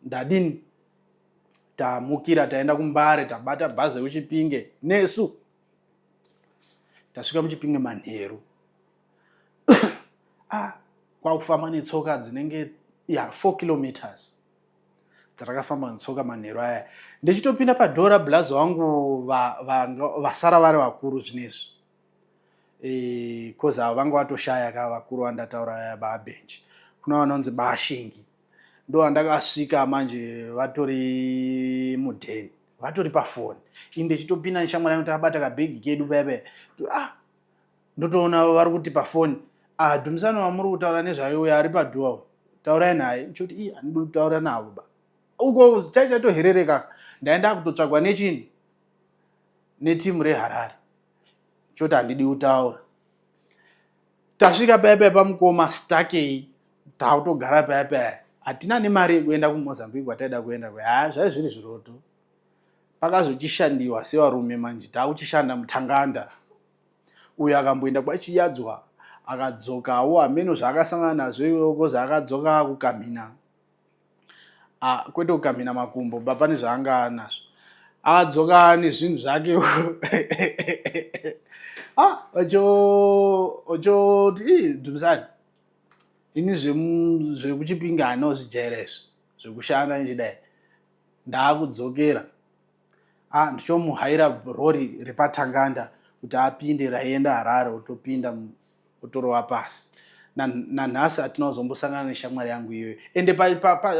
ndadini, tamukira taenda kuMbare, tabata bhazi rekuChipinge. Nesu tasvika muChipinge manheru. Ah, kwakufamba netsoka dzinenge ya 4 kilometers dzatakafamba netsoka manheru aya. Ndichitopinda padhora, blazi wangu vasara vari vakuru zvinezvi, cause ava vanga vatoshaya ka vakuru vandataura aya, babenji kuna vanonzi bashingi, ndo vandakasvika manje vatori mudheni, vatori pafoni. Ini ndichitopinda neshamwari yangu takabata kabhegi kedu paya paya, ah, ndotoona vari kuti pafoni, "Ah, Dhumisano wamuri kutaura nezvake uyo ari padhuwa uyo, taurai naye." Nchoti, "Ii, handidi kutaura navo ba." Uko chaichatoherereka, ndaenda kutotsvagwa nechini, netimu reHarare. Choti handidi kutaura. Tasvika paya paya pamukoma stakei, takutogara paya paya, hatina nemari yekuenda kuMozambique kwataida kuenda kuya. Ha, zvai zviri zviroto. Pakazochishandiwa sevarume manje, takuchishanda mutanganda. Uyo akamboenda kwachiyadzwa akadzokawo, hameno zvaakasangana nazvo iwewo, cause akadzoka akukamhina. Ah, kwete kukamhina makumbo ba, pane zvaanga anazvo. Akadzoka nezvinhu zvake. Ah, ochoti, "Ii, Dhumisani, ini zvekuChipinga handina kuzvijaira izvi zvekushanda ndichidai, ndaakudzokera." Ah, ndichomuhaira rori repaTanganda kuti apinde, raienda Harare, otopinda otorova pasi. Nanhasi hatina kuzombosangana neshamwari yangu iyoyo. Ende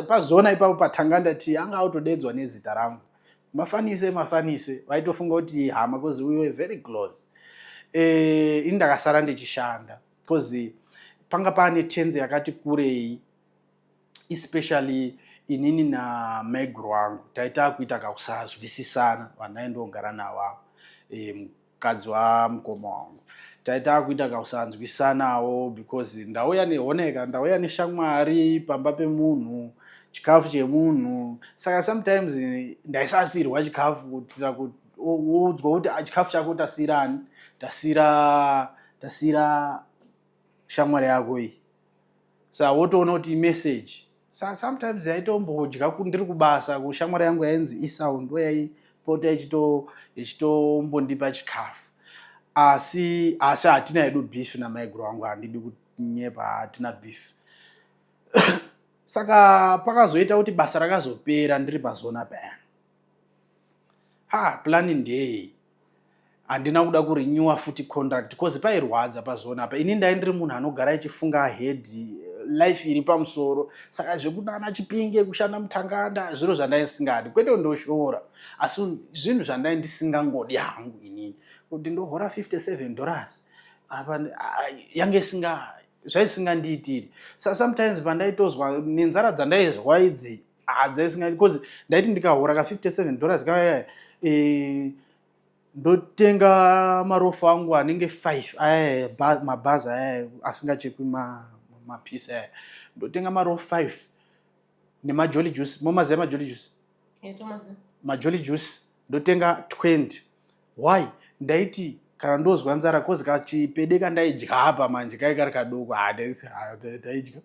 pazona ipapo paTanganda ti anga autodedzwa nezita rangu, Mafanise, Mafanise, vaitofunga kuti hama cause we were very close. Ini ndakasara ndichishanda because panga paane tenze yakati kurei, especially inini namaiguru wangu taita kuita kakusazwisisana, vandaindogara navo avo, mukadzi wamukoma wangu. Taita kuita kakusanzwisanawo because ndauya nehoneka, ndauya neshamwari pamba pemunhu, chikafu chemunhu. Saka sometimes ndaisasirwa chikafu kuitira kuudzwa kuti, "Ah, chikafu chako tasirani, tasira shamwari yako iyi." Saka wotoona kuti message. Saka sometimes yaitombodya ndiri kubasa kushamwari yangu yainzi Isau, ndo yaipota ichitombondipa chikafu. Asi hatina hedu beef namaiguru wangu, handidi kunyepa, hatina beef. Saka pakazoita kuti basa rakazopera ndiri pazona payani. Ha, plani ndeyei, handina kuda kurenewa futi contract cause pairwadza pazona apa. Ini ndai ndiri munhu anogara achifunga ahead, life iri pamusoro. Saka zvekunana Chipinge, kushanda mutanganda, zviro zvandaisingadi. Kwete ndoshora, asi zvinhu zvandai ndisingangodi hangu inini, kuti ndohora $57 apa yange isinga zvaisingandiitiri. Sa sometimes pandaitozwa nenzara dzandaizwa idzi hadzaisinga, because ndaiti ndikahora ka $57 kaya, ndotenga marofu angu anenge 5 aya, mabhazi aya asingachekwi mapisi aya, ndotenga marofu 5 nemaJolly Juice. Momaziva maJolly Juice? Tomaziva. MaJolly Juice ndotenga 20. Why? Ndaiti kana ndozwa nzara, cause kachipede kandaidya apa manje kai kari kadoko, taidya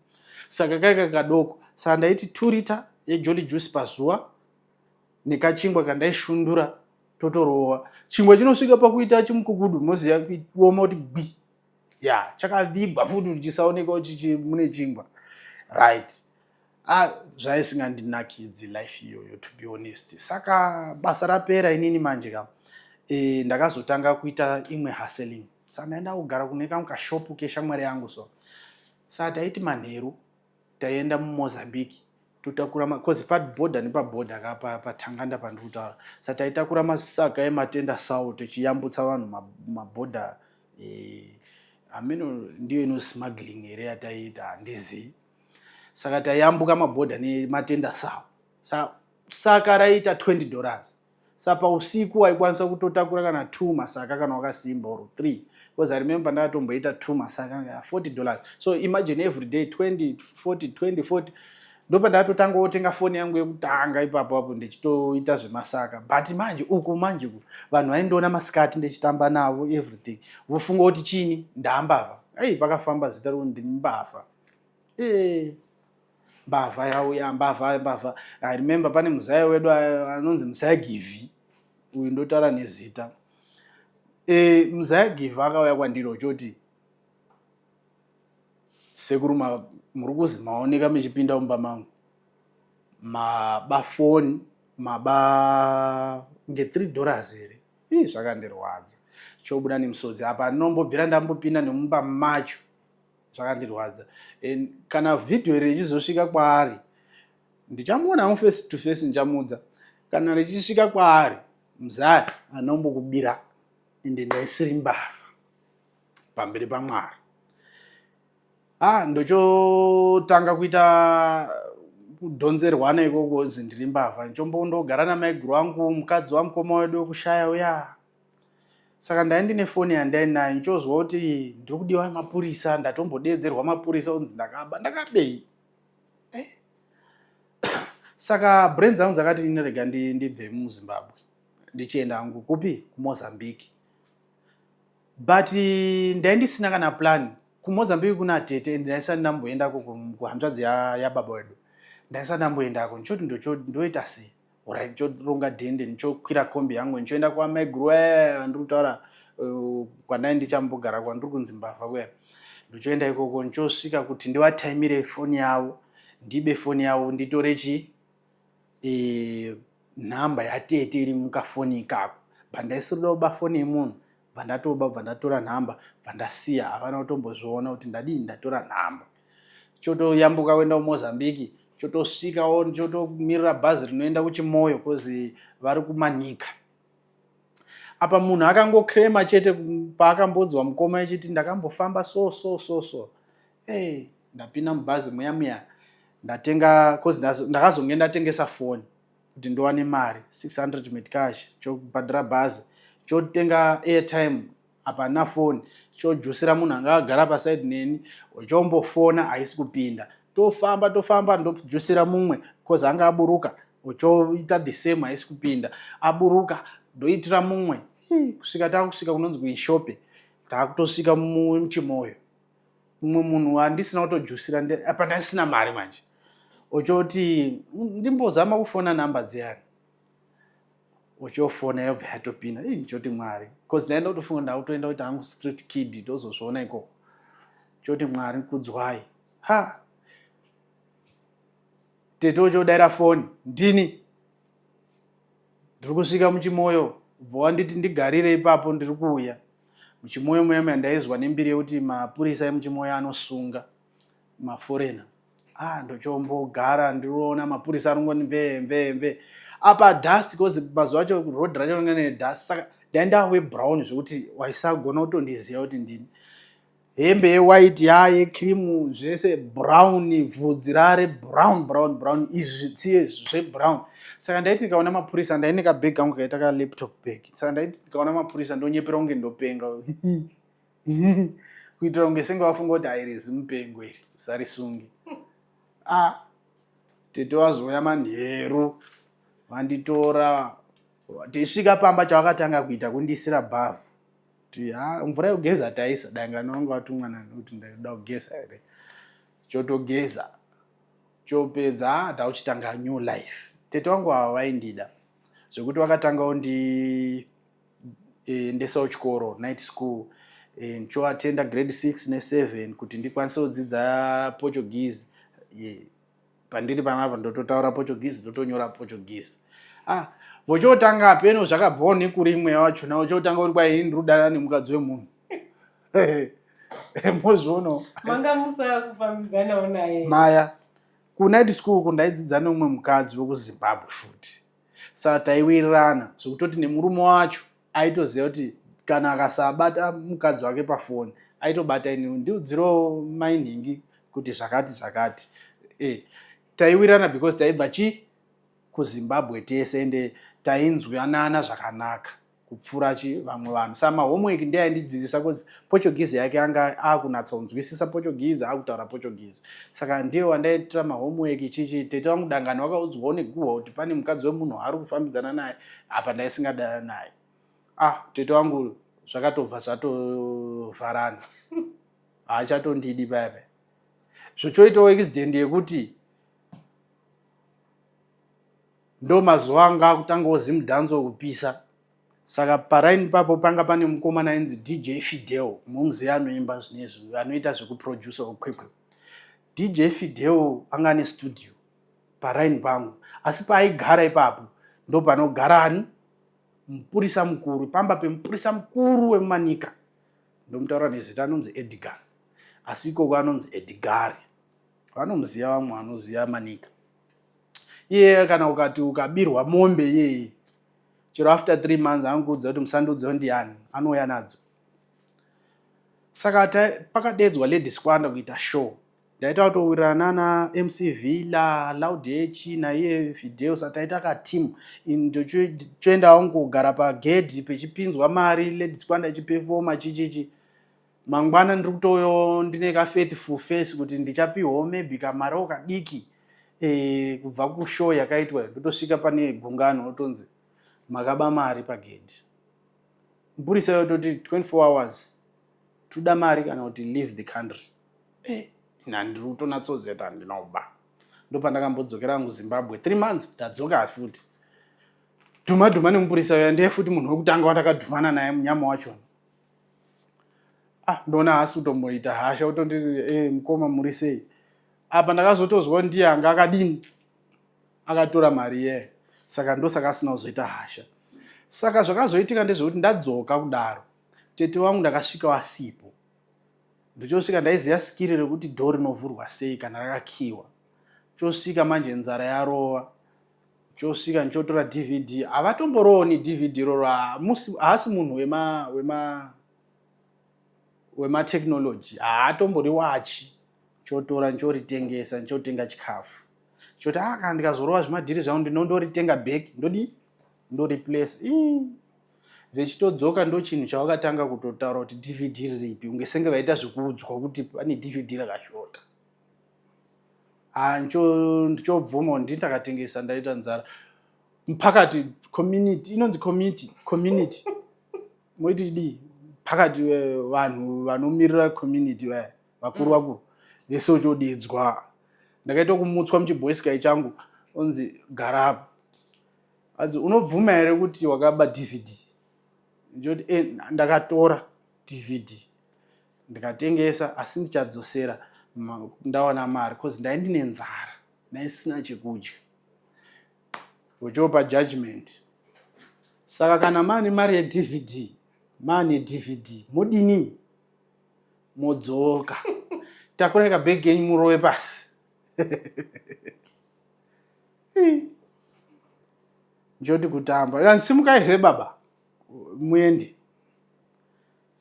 saka kai kari kadoko. Saka ndaiti 2 liter yeJolly Juice pazuva nekachingwa kandaishundura, totorova chingwa chinosvika pakuita chimukukudu, moziva kuoma kuti gwi ya, chakavigwa futi kuti chisaoneka kuti mune chingwa, right? Ah, zvaisingandinakidzi life iyoyo, to be honest. Saka basa rapera, inini manje ka ndakazotanga kuita imwe hustling. Saka ndaenda kugara kune kamwe kashopu keshamwari yangu. So saka taiti manheru taienda muMozambique, totakura, cause pabhodha nepabhodha ka paTanganda pandiri kutaura. Saka taitakura masaga ematenda sau tichiyambutsa vanhu mabhodha. Hameno ndiyo ino smuggling here yataiita, handizivi. Saka taiyambuka mabhodha nematenda sau. Saka Saka raiita 20 dollars. Sa pausiku waikwanisa kutotakura kana 2 masaka kana wakasimba or 3, because I remember ndakatomboita 2 masaka kana 40 dollars. So imagine every day 20 40 20 40. Ndopa ndakatotanga wotenga foni yangu yekutanga ipapo apo ndichitoita zvemasaka. But manje uku manje uku vanhu vaindiona masikati ndichitamba navo, everything, vofunga kuti chini, ndambavha. Ei, pakafamba zita rokuti ndini mbavha. Mbavha yauya, mbavha, mbavha. I remember pane muzaya wedu anonzi Muzaya Givhi uyu, ndotaura nezita. Muzaya Givhi akauya kwandiri uchoti, "Sekuru, muri kuzi maoneka muchipinda mumba mangu, maba foni, maba nge3 dollars here?" Ii, zvakandirwadza, chobuda nemusodzi. Apa ndinombobvira ndambopinda nemumba macho, zvakandirwadza. And kana vhidhiyo iri richizosvika kwaari, ndichamuona hangu face to face, ndichamuudza. Kana richisvika kwaari, muzaya, anombokubira, ende ndaisiri mbavha pamberi paMwari. Ah, ndochotanga kuita kudhonzerwana ikoko zi ndiri mbavha. Ndichombondogara namaiguru angu, mukadzi wamukoma wedu wekushaya uya. Saka ndai ndine foni yandainayo, ndichozwa kuti ndiri kudiwa mapurisa. Ndatombodedzerwa mapurisa unzi ndakaba. Ndakabei? Saka brain dzangu dzakati ini rega ndibve muZimbabwe, ndichienda hangu kupi? KuMozambique. But ndai ndisina kana plan. KuMozambique kuna tete and ndaisati ndamboendako, kuhanzvadzi yababa wedu. Ndaisati ndamboendako. Ndichoti ndoita sei? Alright, ndichoronga dhende, ndichokwira kombi yangu, ndichoenda kwamaiguru vandiri kutaura, kwandai ndichambogara, kwandiri kunzi mbavha kuya. Ndichoenda ikoko, ndichosvika kuti ndivataimire foni yavo, ndibe foni yavo, nditore chi nhamba yatete iri mukafoni ikako. Bva ndaisirida kuba foni yemunhu. Bva ndatoba, bva ndatora nhamba, bva ndasiya. Havana kutombozviona kuti ndadii, ndatora nhamba. Chotoyambuka kuenda kuMozambique, chotosvikawo, chotomirira bhazi rinoenda kuChimoyo, 'cause vari kuManika. Apa munhu akangokrema chete paakambodzwa mukoma echiti ndakambofamba so so so so. Hey, ndapinda mubhazi muya muya, ndatenga, 'cause ndakazonge ndatengesa foni kuti ndiwane mari, 600 meticais, chobhadhara bhazi, chotenga airtime. Apa nafoni chojusira munhu anga agara pasaidi neni, chombofona, haisi kupinda. Tofamba, tofamba, ndojusira mumwe, 'cause anga aburuka, choita the same, haisi kupinda. Aburuka, ndoitira mumwe. Ii, kusvika taakusvika kunonzi kuInshope, taakutosvika muChimoyo. Mumwe munhu handisina kutojusira, apa ndasina mari manje, uchoti ndimbozama kufona namba dziyani, uchofona, yobva yatopinda. Ii, ndichoti Mwari, 'cause ndaenda kutofunga ndakutoenda kuti hangu street kid, tozozviona ikoko. Choti Mwari kudzwai. Ha, tete uchodaira foni, "Ndini, ndiri kusvika muChimoyo." Bva wanditi ndigarire ipapo, ndiri kuuya. MuChimoyo muya muya ndaizwa nembiri yekuti mapurisa emuChimoyo anosunga maforeigner. Ah, ndochombogara ndiriona mapurisa anongoni mvee mvee mvee. Apa dust, 'cause mazuva acho road racho ringe nedust, saka ndaenda webrown zvekuti waisagona kutondiziva kuti ndini. Hembe yewhite, ya yecream, zvese brown, bvudzi rare brown brown brown, izvi tsiye zvebrown. Saka ndaiti ndikaona mapurisa, ndaine kabhegi kangu kaita kalaptop bag, saka ndaiti ndikaona mapurisa ndonyepera kunge ndopenga, kuitira kunge senge vafunga kuti hairizi mupengo iri, usarisungi. Ah, tete wazouya manheru, vanditora. Tisvika pamba, chavakatanga kuita kundisira bhavhu, kuti ha, mvura yekugeza taisa. Dangano vanga vatumwa nani kuti ndaida kugeza here? Chotogeza, chopedza, ndauchitanga new life. Tete vangu ava vaindida zvekuti vakatangawo ndiendesawo chikoro, night school, ndichoatenda grade 6 ne7 kuti ndikwanise kudzidza Portuguese. Pandiri panapa ndototaura Portuguese, ndotonyora Portuguese. Ah, vochotanga peno zvakabvawo nekuri imwe wachona, vochotanga kuti kwai ndiri kudanana nemukadzi wemunhu. Mozvionawo. Manga musa kufambidzanawo naye? Maya, kunight school kundaidzidza nemumwe mukadzi wekuZimbabwe futi, saka taiwirirana zvekutoti nemurume wacho aitoziva kuti kana akasabata mukadzi wake pafoni, aitobata ini, "Ndiudzirewo mainhingi kuti zvakati zvakati." Taiwirirana because taibva chi kuZimbabwe tese ende tainzwanana zvakanaka kupfuura chi vamwe vanhu. Sa mahomework ndiye aindidzidzisa coz Portuguese yake anga akunatsonzwisisa Portuguese akutaura Portuguese. Saka ndiye wandaiitira mahomework chichi tete vangu dangani vakaudzwawo neguhwa kuti pane mukadzi wemunhu waari kufambidzana naye apa ndaisingadana naye. Ah tete vangu zvakatobva zvatovharana. Haachatondidi paya paya. Zvochoitawo accident yekuti ndo mazuva anga akutangawo zimudhanzo kupisa saka paraini papo panga pane mukomana ainzi dj fidel mumuziva anoimba zvinezvi anoita zvekuproducer ukwekwe dj fidel anga ane studio paraini pangu asi paaigara ipapo ndo panogara ani mupurisa mukuru pamba pemupurisa mukuru wemumanika ndomutaura nezita anonzi edgar asi ikoko anonzi edgari vanomuziva vamwe vanoziva manika iye kana ukati ukabirwa mombe iyeye chero after three months anokuudza kuti musandudzo ndiani anouya nadzo saka pakadedzwa lady squanda kuita show ndaita kutowirirana nana mc villa loud h naiye video sa taita kateam ndochoenda wangu kugara pagedhi pechipinzwa mari lady squanda ichipefoma chichichi mangwana ndiri kutoyo ndine ka faithful face kuti ndichapihwawo maybe kamariwo kadiki e, kubva kushow yakaitwa ndotosvika pane gungano otonzi makaba mari pagedhi mupurisa yototi 24 hours toda mari kana kuti leave the country eh, ndiri kutonatsoziva kuti handina kuba ndopandakambodzokera hangu zimbabwe three months ndadzoka futi dhuma dhuma nemupurisa uya ndiye futi munhu wekutanga wandakadhumana naye munyama wachona ah ndoona haasi kutomboita hasha utondi eh, mukoma muri sei apa ndakazotozwa ndiye anga akadini akatora mari yeye saka ndosaka asina kuzoita hasha saka zvakazoitika ndezvekuti ndadzoka kudaro tete wangu ndakasvika wasipo ndichosvika ndaiziva skiri rekuti dhoo rinovhurwa sei kana rakakiwa chosvika manje nzara yarova chosvika ndichotora dvd havatomborooni dvd iroro haasi munhu wema wema wematechnology haatombori wachi chotora nchoritengesa nchotenga chikafu choti ah kana ndikazorova zvimadhiri zvangu ndinondoritenga back ndodii ndoreplace vechitodzoka ndochinhu chavakatanga kutotaura kuti dvd riripi unge senge vaita zvekuudzwa kuti pane dvd rakashota Ah, ndichobvuma ndini ndakatengesa ndaita nzara pakati community inonzi community community moiti dii pakati eh, vanhu vanomirira community vaya vakuru mm. vakuru vese uchodedzwa ndakaita kumutswa muchibhoisikai changu onzi gara apo anzi unobvuma here kuti wakaba dvd ndoti eh, ndakatora dvd ndikatengesa asi ndichadzosera ndawana mari cause ndai ndine nzara ndaisina chekudya vochopa judgment saka kana maane mari yedvd maane dvd modini modzoka takurai kabhegi yenyu murove pasi njoti kutamba yansimukai here baba muende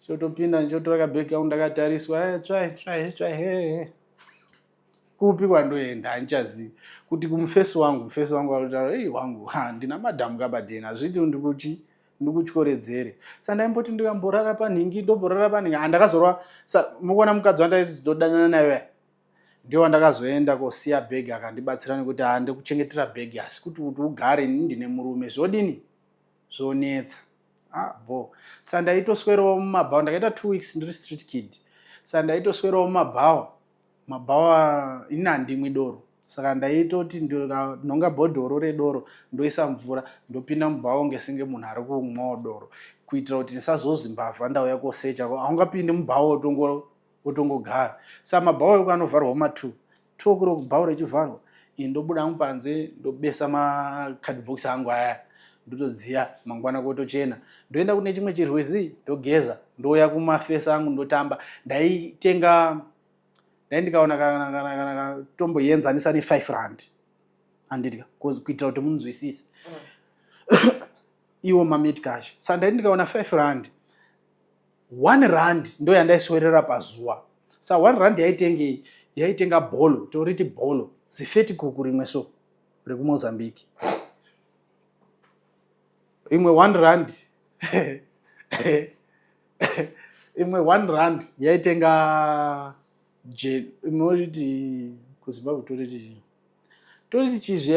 chotopinda ndichotora kabhegi kangu ndakatariswa eh, tsvai tsvai tsvai hehe kupi kwandoenda handichazivi kuti kumufesi wangu mufesi wangu arikutaura ei wangu ha ndina madhamu kabadheni hazviiti ndikuchi ndikutyoredzere sa ndaimboti ndikamborara panhingi ndomborara panhingi handakazorwa sa mukuona mukadzi wandaizodanana naye ndiye wandakazoenda kosiya bhegi akandibatsira nekuti ha ndikuchengetera bhegi asi kuti kuti ugare ini ndine murume zvodini zvonetsa ah bho sa ndaitoswerawo mumabhawa ndakaita two weeks ndiri street kid sa ndaitoswerawo mumabhawa mabhawa ini handimwi doro saka ndaitoti ndinonga bhodhoro redoro ndoisa mvura ndopinda mubhawa unge senge munhu ari kumwawo doro kuitira kuti ndisazozi mbavha ndauya kosecha haungapindi mubhawa wotongogara sa mabhawa eko anovharwa kuma two two o'clock bhawa richivharwa ini ndobuda hangu panze ndobesa macardbox angu aya ndotodziya mangwana kotochena ndoenda kune chimwe chirwizi ndogeza ndouya kumafesi angu ndotamba ndaitenga ndai ndikaona kana kana kana tomboienzanisa ne5 rand andidya kuitira kuti munzwisise mm. iwo mametcash sa ndai ndikaona 5 rand 1 rand ndo yandaiswerera pazuva sa 1 rand yaitengei yaitenga bholo toriti bholo zifeti kuku rimwe so rekumozambique Imwe 1 rand, imwe 1 rand yaitenga imwe oriti kuZimbabwe toriti toriti chizve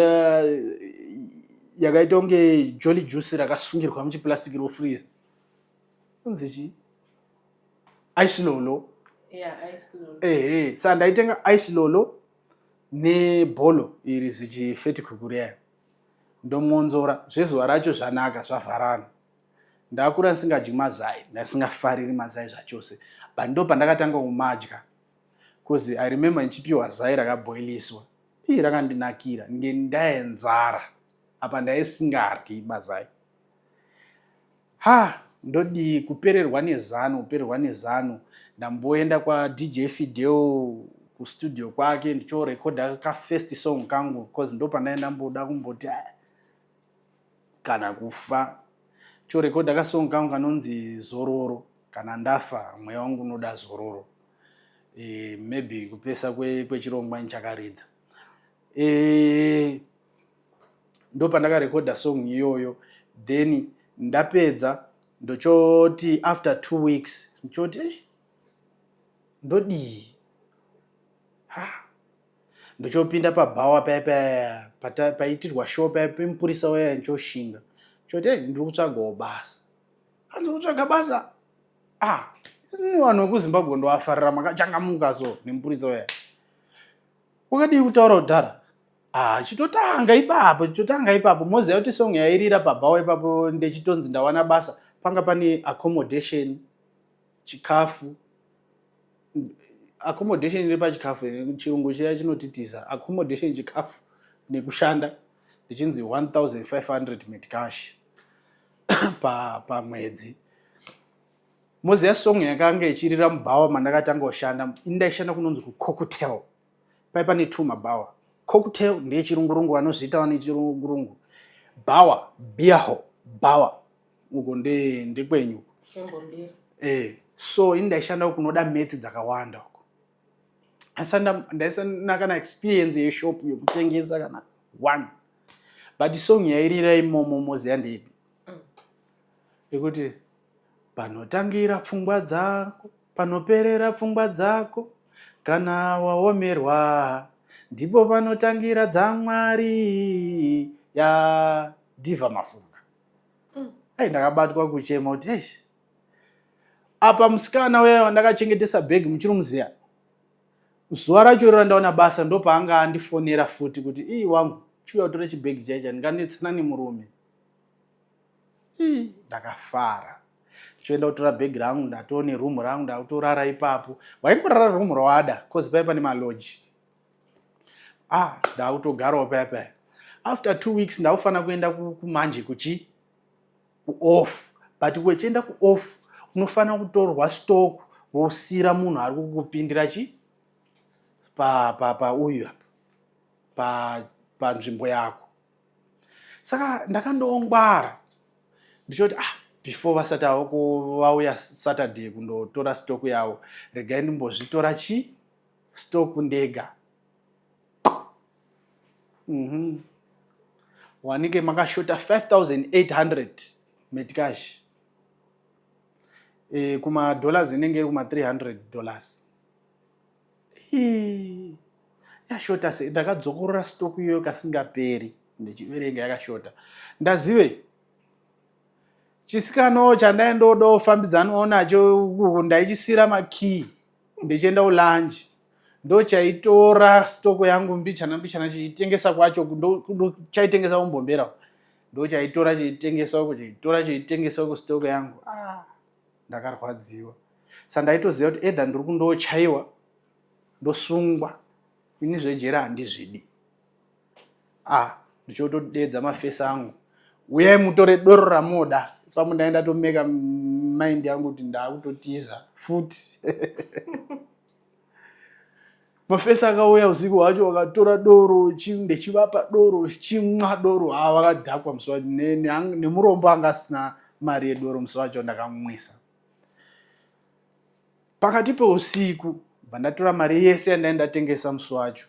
yakaita kunge jolly juice rakasungirwa muchiplastic rofreeze, unzi chii, ice lolo. Yeah, ice lolo. Ehe, sa ndaitenga ice lolo nebholo iri zichifeti kukureya, ndomwonzora zvezuva racho zvanaka zvavharana. Ndakura ndisingadyi mazai, ndasingafariri mazai zvachose, but ndo pandakatanga kumadya, because I remember ndichipiwa zai rakabhoiliswa, ii, rakandinakira ngendaenzara apa ndaisingaryi mazai. Ha, ndodii? Kupererwa nezano, kupererwa nezano. Ndamboenda kwaDJ Fidel kustudio kwake ndichorekodha kafirst song kangu, because ndo pandai ndamboda kumboti, "Ah, kana kufa chorekodha kasong kangu kanonzi Zororo, kana ndafa mweya wangu unoda zororo." Maybe kupesa kwechirongwa ndichakaridza. Ndo pandakarekodha song iyoyo. Then ndapedza, ndochoti after 2 weeks ndichoti, "Eh, ndodii?" Ha, ndochopinda pabhawa paya paya paitirwa show paya pemupurisa waya, ndichoshinga choti, "Hey, ndiri kutsvagawo basa." Hanzi, "Kutsvaga basa? Ah, ini vanhu vekuZimbabwe ndovafarira, makachangamuka." So nemupurisa waya, wakadii kutaura kudhara? Ah, chitotanga ipapo, chitotanga ipapo. Moziva kuti song yairira pabhawa ipapo, ndechitonzi ndawana basa. Panga pane accommodation, chikafu, accommodation iri pachikafu, chirungu chiya chinotitiza, accommodation, chikafu nekushanda, ndichinzi 1500 meticais pamwedzi. Moziva song yakanga ichirira mubhawa mandakatanga kushanda? Ini ndaishanda kunonzi kuCocktail. Pai pane two mabhawa. Cocktail ndeyechirungurungu, vanozviita vane chirungurungu. Bhawa, beer hall, bhawa uko ndekwenyu. Kwembombera. So ini ndaishanda kunoda metsi dzakawanda uko. Ndaisana kana experience yeshop yekutengesa kana one, but song yairira imomo, moziva ndeipi? Yekuti panotangira pfungwa dzako, panoperera pfungwa dzako, kana waomerwa ndipo panotangira dzaMwari, yaDiva Mafunga. Ai, ndakabatwa kuchema kuti eish. Apa musikana uya wandakachengetesa bhegi, muchiri muziya, zuva racho iro randaona basa ndopaanga andifonera futi kuti, "Ii, wangu, chiuya utore chibhegi chaicha, ndinganetsana nemurume." Ii, ndakafara, choenda kutora bhegi rangu. Ndatone rumu rangu, ndakutorara ipapo. Waingorara rumu rawada, cause pai pane maloji. Ah, ndakutogarawo paya paya. After 2 weeks ndakufanira kuenda kumanje kuchi kuoff, but wechienda kuoff unofanira kutorwa stock, wosira munhu ari kukupindira chi pa pauyu apa panzvimbo yako. Saka ndakandongwara ndichoti, ah, before vasati avo vauya Saturday kundotora stock yavo, regai ndimbozvitora chi stock ndega. Wanike makashota 5800 meticais, kumadollars inenge iri kuma300 dollars. Ii, yashota sei? Ndakadzokorora stock iyoyo kasingaperi ndichiverenga, yakashota. Ndazive chisikanawo chandaindoda kufambidzanawo nacho uku, ndaichisira makii ndichienda kulunch, ndo chaitora stock yangu mbichana mbichana chichitengesa kwacho. Chaitengesa kumbombera, ndo chaitora chichitengesa uko, chichitora chichitengesa uko stock yangu. Ah, ndakarwadziwa. Sa ndaitoziva kuti either ndiri kundochaiwa ndosungwa, ini zvejera handizvidi. Ah, ndichotodedza mafesi angu, "Uyai mutore doro ramoda." Pamwe ndaenda tomeka mind yangu kuti ndaakutotiza futi. Mafesi akauya usiku hwacho, vakatora doro, ndechivapa doro, chimwa doro. Ha, vakadhakwa musi wacho. Nemurombo anga asina mari yedoro musi wacho, ndakamumwisa. Pakati peusiku bva ndatora mari yese yandai ndatengesa musi wacho.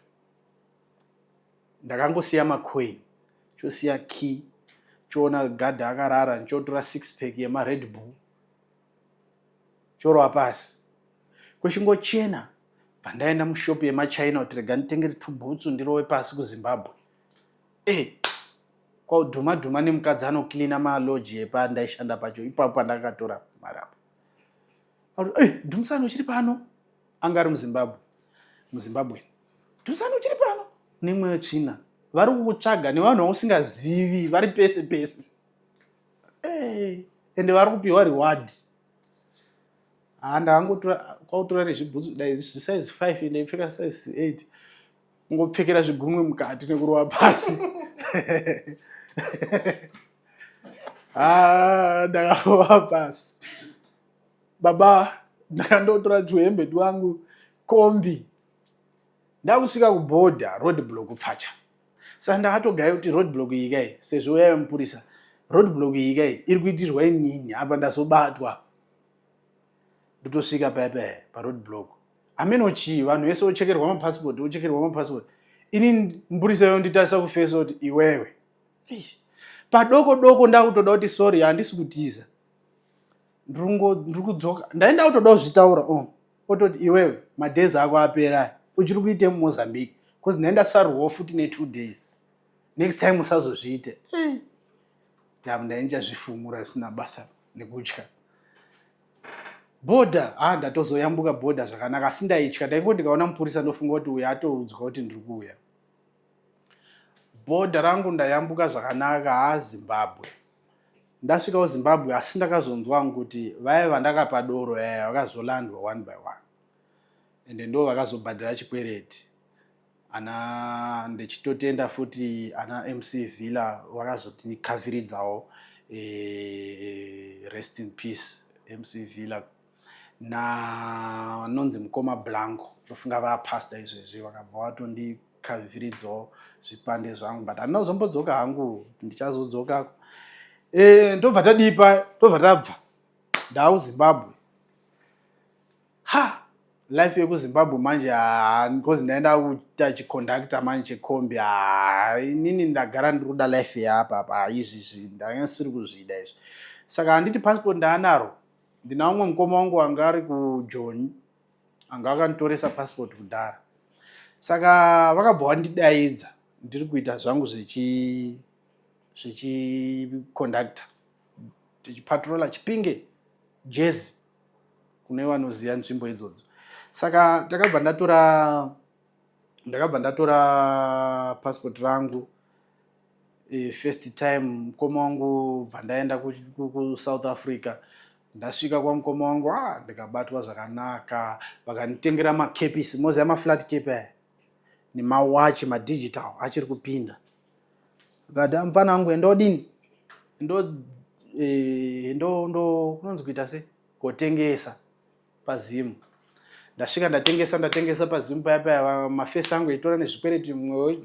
Ndakangosiya macoin, chosiya key. Chiona gadha akarara, ndichotora six pack yemaRed Bull, chorova pasi kwechingochena. Bva ndaenda mushopu yemachina kuti rega nditengere tubhutsu ndirove pasi kuZimbabwe. E kwaudhuma dhuma nemukadzi anocleana maloji epandaishanda pacho ipapo pandakatora mari apo. Hey, Dumisani uchiri pano? Anga ari muZimbabwe, muZimbabwe. Dumisani uchiri pano? Nemweya tsvina vari kukutsvaga nevanhu vausingazivi vari pese pese. Hey, ende vari kupiwa reward. Ha, ndakangotora kwakutora nezvibhutsu dai size 5 ndaipfeka size 8, kungopfekera zvigumwe mukati nekurova pasi. Ah, ndakarova pasi baba. Ndakandotora tuhembe twangu, kombi, ndakusvika kubhodha, road block pfacha. Saka ndakatogaya kuti road block iyi kai, sezvo yaive mupurisa, road block iyi kai iri kuitirwa inini apa ndazobatwa. Ndotosvika paya paya paroad block, ameno chii, vanhu vese vochekerwa mapassport, vochekerwa mapassport. Ini mupurisa yonditarisa kufesa kuti iwewe. Eish. Padoko doko ndakutoda kuti sorry, handisi kutiza, ndiri kudzoka. Ndaenda kutoda kuzvitaura, oh. Ototi iwewe madays ako apera, uchiri kuite muMozambique, because ndaenda sarwawo futi ne2 days. Next time usazozviite. Tam ndainjazvifumura zvisina basa nekutya bhodha. Ah, ndatozoyambuka bhodha zvakanaka, asi ndaitya. Ndaingoti ndikaona mupurisa ndofunga kuti uyu atoudzwa kuti ndiri kuuya. Bhodha rangu ndayambuka zvakanaka. Ha, Zimbabwe, ndasvika kuZimbabwe, asi ndakazonzwa hangu kuti vaya vandakapa doro yaya vakazolandwa one by one, ende ndo vakazobhadhara chikwereti. Ana ndichitotenda futi ana MC Villa vakazotikavhiridzawo. Rest in peace MC Villa nanonzi mukoma Blanco, ndofunga vapasta izvezvi, vakabva vatondikavhiridzawo zvipande zvangu, but handina kuzombodzoka hangu, ndichazodzokako. Ndobva tadipa, tobva tabva ndauZimbabwe. Ha, life yekuZimbabwe manje, because ndaenda kuita chiconductor manje chekombi. Ha, inini ndagara ndiri kuda life yeapa apa, izvizvi ndanga ndisiri kuzvida izvi. Saka handiti passport ndaanaro, ndina umwe mukoma wangu anga ari kuJoni anga akanditoresa passport kudhara. Saka vakabva vandidaidza ndiri kuita zvangu zvechi zvechiconductor, tichipatrola Chipinge, Jezi, kune vanoziva nzvimbo idzodzo. Saka takabva ndatora, ndakabva ndatora passport rangu first time. Mukoma wangu, bva ndaenda kuSouth Africa. Ndasvika kwamukoma wangu, ah, ndikabatwa zvakanaka, vakanditengera makepisi, moziva maflat cap aya, nemawachi madigital achiri kupinda. Akati, mufana wangu, endodini, endo endo ndo kunonzi kuita sei, kotengesa paZimu. Ndasvika ndatengesa, ndatengesa paZimu paya paya, mafesi angu eitora nezvikwereti. Mumwe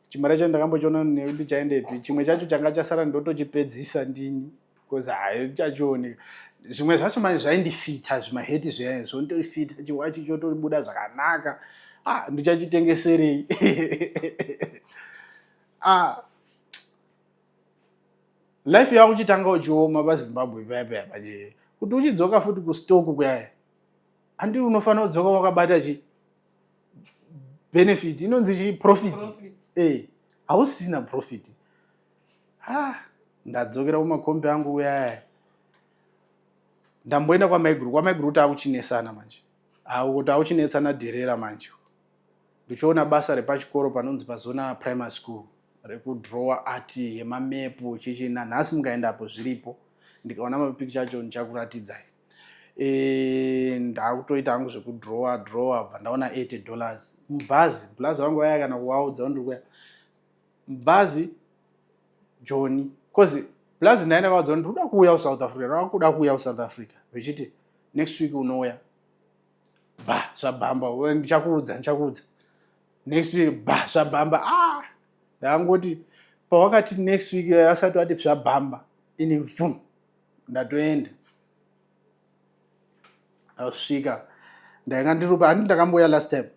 chimari chacho ndakambochiona nekuti chaendepi, chimwe chacho changa chasara ndotochipedzisa ndini, because hai chachioneka. Zvimwe zvacho manje zvaindifita, zvimaheti zviya zvondofita, chiwachi chotobuda zvakanaka. Ah, ndichachitengeserei? Ah, life yako uchitanga uchioma paZimbabwe paya paya manje, kuti uchidzoka futi kustock kuyaya, handi unofanira kudzoka wakabata chi benefit inonzi chi profit. Hausina profit. Ah, ndadzokera kumakombi angu kuyaya, ndamboenda kwamaiguru. Kwamaiguru taakuchinesana manje, auko taakuchinetsana dherera manje. Ndichiona basa repachikoro panonzi paZona Primary School rekudrowa art yemamepu chichi, nanhasi mukaendapo zviripo. Ndikaona mapikicha acho ndichakuratidzai. Ndakutoita hangu zvekudrowa drowa, bva ndaona $80 mubhazi. Bhazi vangu vaya kana kuvaudza ndiri kuya mubhazi Joni, cause plus ndaenda vaudza ndiri kuda kuuya kuSouth Africa, ndava kuda kuuya kuSouth Africa, vechiti next week unouya. Ba zvabhamba, ndichakuudza, ndichakuudza next week. Ba zvabhamba. Ah, ndangoti pawakati next week asati wati zvabhamba, ini vhum, ndatoenda. Ndasvika, ndainga ndiri handi ndakamboya last time,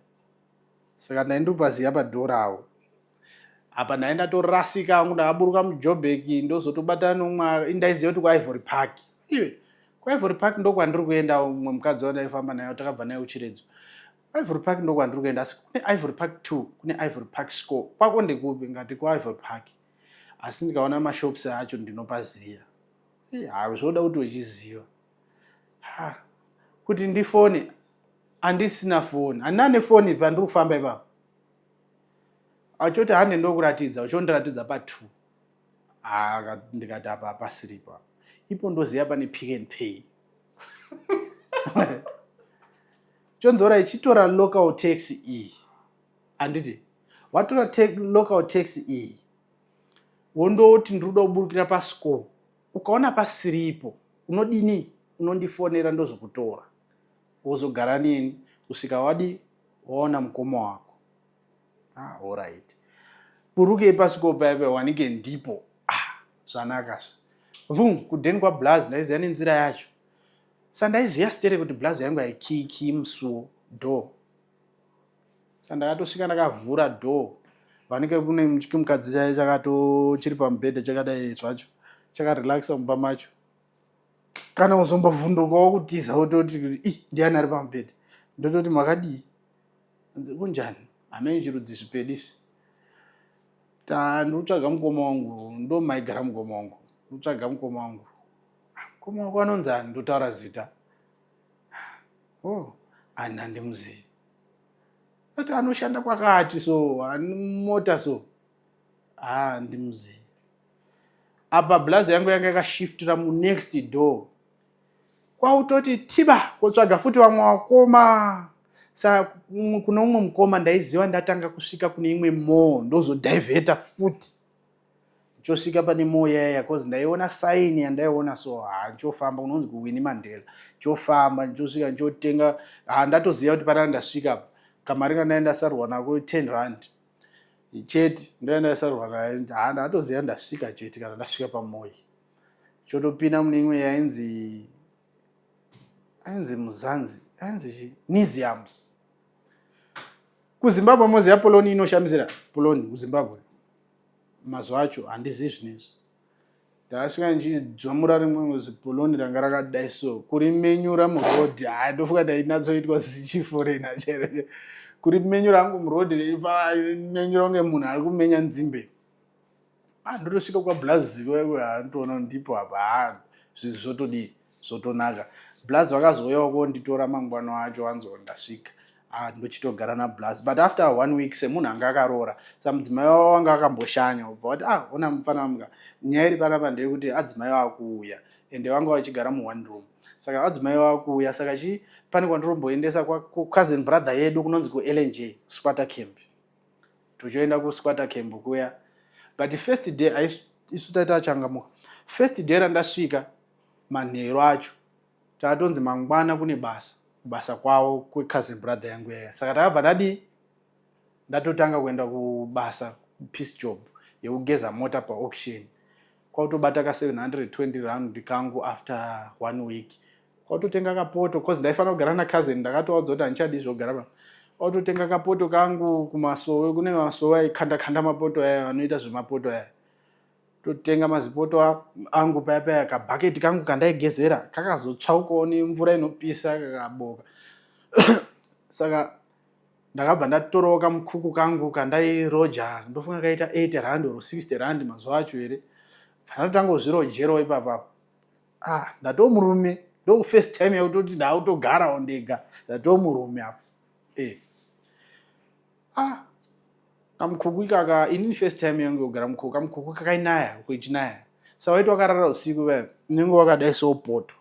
saka ndaindipaziya padhora avo. Apa ndai ndatorasika hangu, ndakaburuka muJobek ndozotobatana nomwe indaiziva kuti kuIvory Park. Iwe, kuIvory Park ndokwandiri kuenda, umwe mukadzi wandaifamba naye takabva naye kuChiredzo. Ivory Park ndokwandiri kuenda, asi kune Ivory Park 2, kune Ivory Park Score. Kwako ndekupi? Ngati kuIvory Park. Asi ndikaona mashops acho ndinopaziva. Ha, zvoda kuti uchiziva. Ha, kuti ndifone handisina foni, handina nefoni pandiri kufamba ipapo. Achoti hande ndokuratidza, uchondiratidza pa2. Ah, ndikati apa hapasiripo. Ipo ndoziva pane Pick and Pay. Chonzora ichitora local taxi iyi. Handiti? Watora local taxi iyi. Wondoti ndiri kuda kuburukira pascore. Ukaona pasiripo, unodini? Unondifonera ndozokutora. Wozogara neni kusvika wadi waona mukoma wako. Ah, alright. Buruke pascore paya wanike ndipo. Ah, zvanaka zve. Vum, kudeni kwaBlaz ndaiziva nenzira yacho. Sandaiziva stere kuti Blaz yangu haikiki musuwo door. Sandakatosvika ndakavhura door. Vanenge kune chimukadzi chaiye chakato chiri pamubhedha chakadai zvacho. Chakarelaxa mumba macho. Kana uzombovhundukawo kutiza wototi ih ndiani ari pamubhedha. Ndototi makadii? Anzi kunjani? Hameno chirudzi zvipedi izvi. Ta ndikutsvaga mukoma wangu, ndo maigara mukoma wangu. Ndikutsvaga mukoma wangu. Mukoma wako anonzi ani? Ndotaura zita. Oh, ani handimuzivi. Ati anoshanda kwakati so, ani mota so. Ah, handimuzivi. Apa blazi yangu yanga yakashiftira munext door. Kwautoti tiba kotsvaga futi vamwe vakoma. Sa kune umwe mukoma ndaiziva ndatanga kusvika kune imwe mall ndozodivheta futi. Chosvika pane mall yaya cause ndaiona sign yandaiona so ha nchofamba unonzi kuWinnie Mandela. Chofamba nchosvika nchotenga ha ndatoziva kuti panapa ndasvika apa. Kamari kandai ndasarwa nako 10 rand. Chete ndaiya ndasarwa nayo ha ndatoziva ndasvika chete kana ndasvika pamall. Chotopinda mune imwe yainzi ainzi Muzanzi ainzi chi Niziams. KuZimbabwe moziva poloni inoshamisira poloni kuZimbabwe. Mazuva acho handizivi zvinezvi. Ndakasvika ndichidzvomura rimwe zipoloni ranga rakadai so kurimenyura muroad. Haa ndofunga ndainatsoitwa zichiforena chero. Kurimenyura hangu muroad menyura kunge munhu ari kumenya nzimbe. Ah ndotosvika kwaBlaz haa ndotoona ndipo apa haa zvinhu zvotodii zvotonaka. Blaz vakazouyawo konditora mangwana acho vanzi ndasvika. Ah ndochitogara naBlaz but after one week semunhu anga akaroora sa mudzimai wavo wanga akamboshanya ubva wati ah ona mufana wangu nyaya iri panapa ndeyekuti adzimai vakuuya ende vanga vachigara muone room saka adzimai vakuuya saka chi pane kwandiromboendesa kucousin brother yedu kunonzi kuLNJ squatter camp tochoenda kusquatter camp kuya but first day isu taita achangamuka first day randasvika manheru acho tatonzi mangwana kune basa kubasa kwavo kwecousin brother yangu yaya saka takabva ndadii ndatotanga kuenda kubasa piece job yekugeza mota paauction kwakutobata ka 720 rand kangu after one week kwakutotenga kapoto cause ndaifanira kugara nacousin ndakatovaudza kuti handichadi zvokugara pa kwakutotenga kapoto kangu kumasowe kune masowe aikanda kanda mapoto aya vanoita zvemapoto aya totenga mazipoto angu paya paya kabhaketi kangu kandaigezera kakazotsvaukawo nemvura inopisa kakaboka saka ndakabva ndatorawo kamukuku kangu kandairoja ndofunga kaita 80 rand or 60 rand mazuva acho here ndatotanga kuzvirojerawo ipapapo ah ndatoo murume ndo first time yakutoti ndaakutogarawo ndega ndatoo murume apo eh ah kamukuku ikaka inini first time yangu yekugara mukuku kamukuku kakainaya uko ichinaya sa waiti wakarara usiku vaya unenge wakadai so poto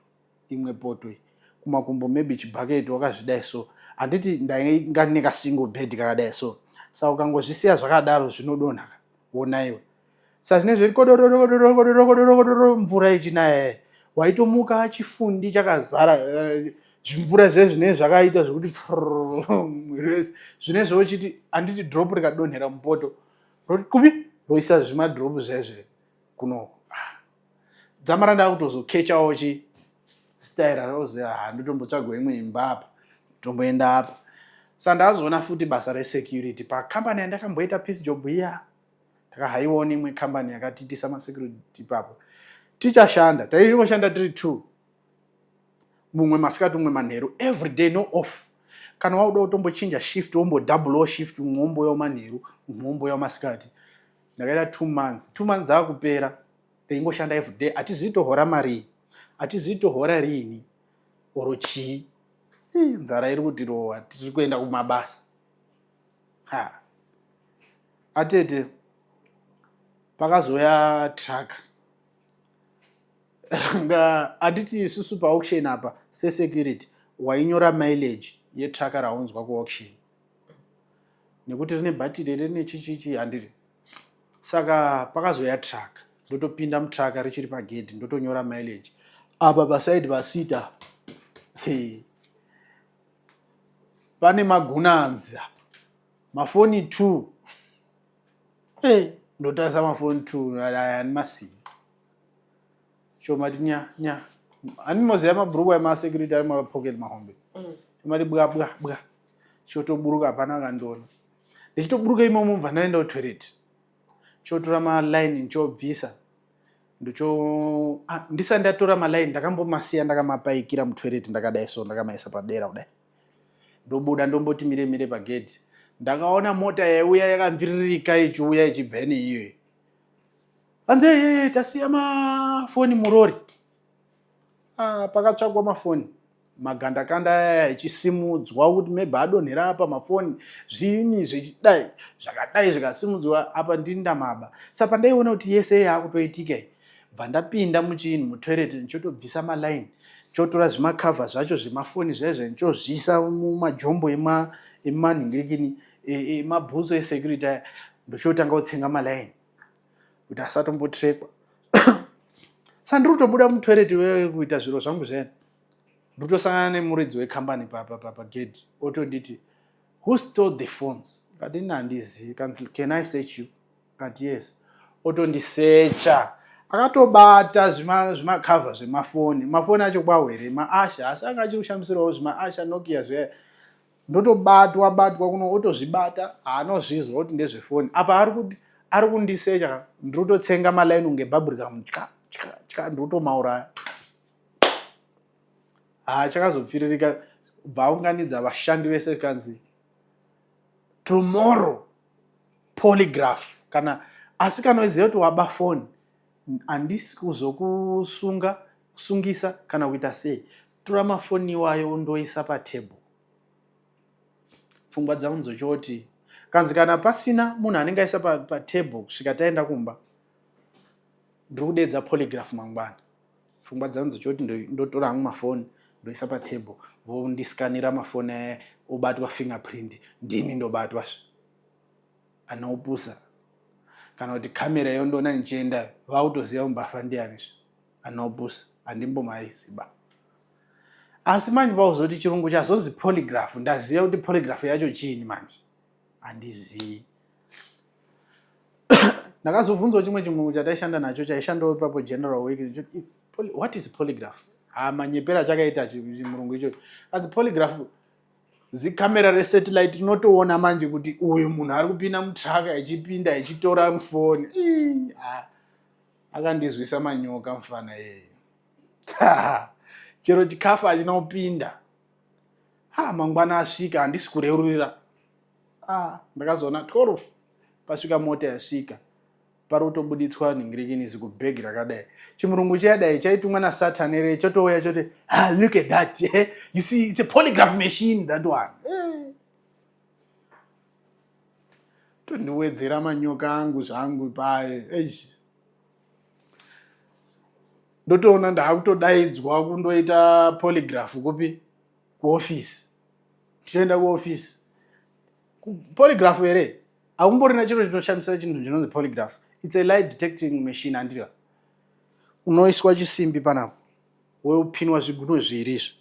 imwe poto iyi kumakumbo maybe chibhaketi wakazvidai so handiti ndainga ndine kasingle bed kakadai so sa ukangozvisiya zvakadaro zvinodonha wonaiwe sa zvinenge zviri kodororo mvura ichinaya waitomuka chifundi chakazara zvimvura zve zvinenge zvakaita zvekuti mwiri wese zvinenge zvochiti handiti drop rikadonhera mupoto roti kupi roisa zvimadrop zvezve kunoko dzamara ndakutozokechawo chi style rozi ha ndotombotsvagawo imwe imba apa tomboenda apa sa ndazoona futi basa resecurity pakambani yandakamboita piece job iya. Takahaiwawo neimwe kambani yakatiitisa masecurity ipapo. Tichashanda, taingoshanda tiri two. Mumwe masikati umwe manheru every day no off. Kana wauda kutombochinja shift wombodouble shift umwe wombouyawo manheru umwe wombouyawo masikati. Ndakaita 2 months. 2 months dzakupera taingoshanda every day. Hatizivi tohora marii. Hatizivi tohora riini oro chii. Nzara iri kutirova tiri kuenda kumabasa. Ha. Atete pakazouya truck ranga handiti isusu paauction apa sesecurity wainyora mileage yetruck raunzwa kuauction nekuti rine bhatiri rine chichichi handiti saka pakazouya truck ndotopinda mutruck richiri pagedhi ndotonyora mileage apa pasaidi pasita hey. Pane magunanzi apa mafoni 2 hey, ndotarisa mafoni 2 aya ani masii chomati nya nya ani moziva mabhurukwa emasecurity ari mapocket mahombe chomati bwa bwa bwa chotoburuka hapana akandiona ndichitoburuka imomo mubva ndaenda kutoilet chotora maline ndichobvisa ndocho ah, ndisati ndatora maline ndakambomasiya ndakamapaikira mutoilet ndakadai so ndakamaisa padera kudai ndobuda ndomboti mire mire pagedhi ndakaona mota yaiuya yakamviririka ichiuya ichibva neiyoyo hanzi hey, tasiya mafoni murori ah, pakatsvagwa mafoni magandakanda aya echisimudzwa kuti maybe adonhera apa mafoni zviini zvichidai zvakadai zvikasimudzwa apa ndini ndamaba sa pandaiona kuti yese yakutoitika iyi bva ndapinda muchiini mutoilet ndichotobvisa maline chotora zvimakavha zvacho zvemafoni zvaizvo ndichozviisa mumajombo emanhingirikini emabhutsu esecurity aya ndochotanga kutsenga maline kuti asatombotrekwa sa ndiri kutobuda mutoilet kuita zviro zvangu zvayani ndotosangana nemuridzi wekambani pagedhi otonditi who stole the phones kati ini handizivi kanzi can I search you kati yes otondisecha akatobata zvimakavha zvemafoni mafoni acho kwahwere maasha asi anga achiri kushamisirawo zvimaasha nokia zviya ndotobatwa batwa kuno otozvibata haanozvizwa kuti ndezvefoni apa ari kundisecha ndiri kutotsenga malaini kunge bubblegum tya tya tya ndiri kutomauraya haa chakazopfiririka bva aunganidza vashandi vese kanzi tomorrow polygraph kana asi kana uiziva kuti waba foni handisi kuzokusunga kusungisa kana kuita sei tora mafoni iwayo undoisa patable pfungwa dzangu dzochoti kanzi kana pasina munhu anenge aisa patable kusvika taenda kumba ndiri kudeedza polygraph mangwana pfungwa dzangu dzochoti ndotora hangu mafoni ndoisa patable vondiscanira mafoni aya obatwa fingerprint ndini ndobatwa zve anopusa kana kuti kamera yondoona ndichienda vakutoziva mumbafa ndiani zve anopusa handimbomaiziba asi manje pauzoti chirungu chazonzi polygraph ndaziva kuti polygraph yacho chiini manje handizii ndakazobvunzwa chimwe chirungu chataishanda nacho chaishandawo ipapo general week what is polygraph ha manyepera chakaita chimurungu icho anzi polygraph zikamera resatellite rinotoona manje kuti uyu munhu ari kupinda mutraka echipinda echitora mufoni akandizwisa manyoka mufana yeye chero chikafu hachina kupinda ha mangwana asvika handisi kureurira ah, ndakazoona 12 pasvika mota yasvika pari kutobuditswa nhingirikini zikubhegi rakadai chimurungu chiyadai chaitumwa nasatan ere chotouya choti ah, look at that eh? you see it's a polygraph machine that one eh. tondiwedzera manyoka angu zvangu paye eish ndotoona ndaakutodaidzwa kundoita polygraph kupi kuofisi tichoenda kuofisi polygraph here hakumborina chiro chinoshamisa chinhu chinonzi polygraph its a lie detecting machine andira unoiswa chisimbi panapa wopinwa zvigunwe zviiri izvi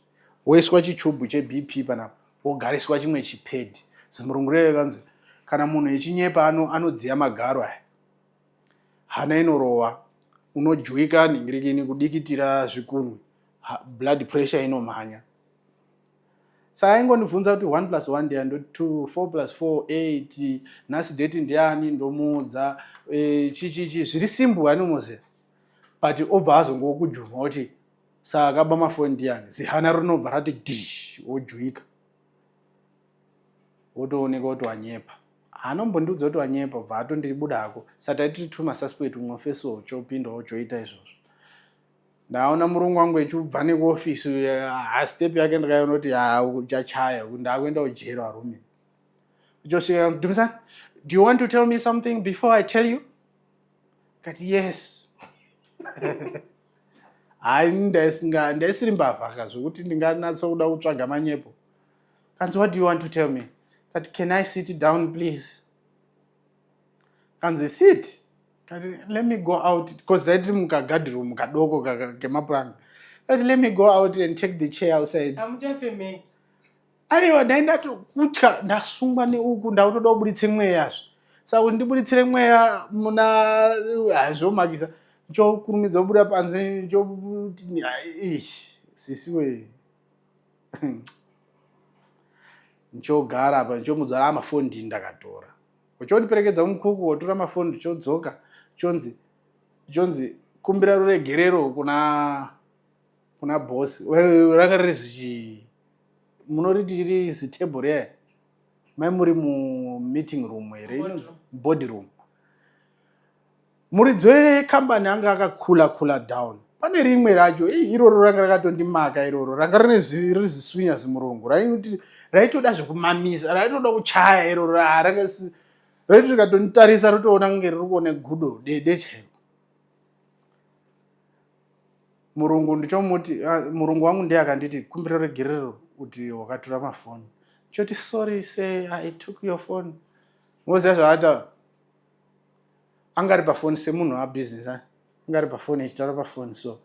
woiswa chichubhu chebp panapa wogariswa chimwe chipedi zimurungu reye kanzi kana munhu echinyepa anodziya magaro aya hana inorova unojwika nhingirikini kudikitira zvikunwe blood pressure inomhanya. Saka aingondibvunza kuti 1 plus 1 ndiyani, ndoti 2, 4 plus 4 8, nhasi date ndiyani, ndomuudza e, chichichi zviri simple anomuziva, but obva azongokujuma kuti saka akaba mafoni ndiyani, zihana rinobva rati dish, wojuika wotooneka kuti wanyepa. Anombondiudza kuti wanyepa, bva atondibuda hako. Saka taitiri two masuspect, umwe feso chopindawo choita izvozvo. Ndaona murungu wangu echibva nekuofisi, step yake ndikaiona kuti uchachaya, ndakuenda kujero arume. Uchosvika, Dumisani, do you want to tell me something before I tell you? Kati yes. Hayi, ndaisiri mbavha ka zvekuti ndinganatsa kuda kutsvaga manyepo. Kanzi, what do you want to tell me? Kati, can I sit down please? Kanzi, sit. Kati, let me go out, because taitiri mukaguard room kadoko kemapuranga. Kati, let me go out and take the chair outside. Hamuchafemeki. Aiwa, ndai ndatokutya, ndasungwa neuku, ndakutoda kuburitse mweyazve. Saka kuti ndiburitsire mweya muna hazvomakisa, nchokurumidza kubuda panze, nchokuti sisi we, nchogara apa, nchomudzara amafoni ndini ndakatora, uchondiperekedza kumukuku, wotora mafoni, ndichodzoka, chonzi chonzi kumbira ruregerero kuna boss. Ranga riri zichi munoriti riri zitable riya mai muri mumeeting room here, inonzi board room. Muridzi wekambani anga akakula kula down. Pane rimwe racho iroro ranga rakatondimaka, iroro ranga rine riri ziswinya zimurungu raiti raitoda zvekumamisa, raitoda kuchaya iroro. Ranga raiti rikatonditarisa rotoona kunge riri kuona gudo dede chairo. Murungu ndichomuti, murungu wangu ndiye akanditi kumbira regerero kuti wakatora mafoni. Choti, sorry sir, I took your phone. Moziva zvaataura, anga ari pafoni semunhu wabhizinesi, anga ari pafoni achitaura pafoni. So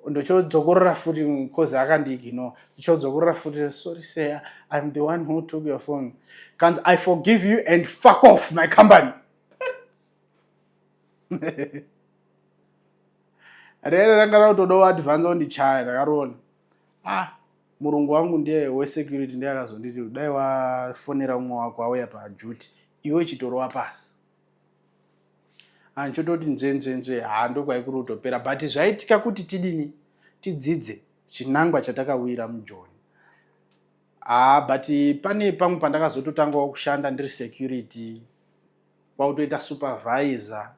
ndochodzokorora futi cause akandiignore. Ndichodzokorora futi, sorry sir, I'm the one who took your phone. Kanzi, I forgive you and fuck off my company. Rere ranga rakutodawo advance ondichaya, ndakariona. Ah, murungu wangu ndiye wesecurity, ndiye akazonditi dai wafonera umwe wako auya paduty, iwe chitorova pasi. Anchototi nzvenzvenzve, ha, ndokwaikuri kutopera. But zvaitika kuti tidini, tidzidze chinangwa chatakawira mujoni. Ha, but pane pamwe pandakazototangawo kushanda ndiri security, kwakutoita supervisor,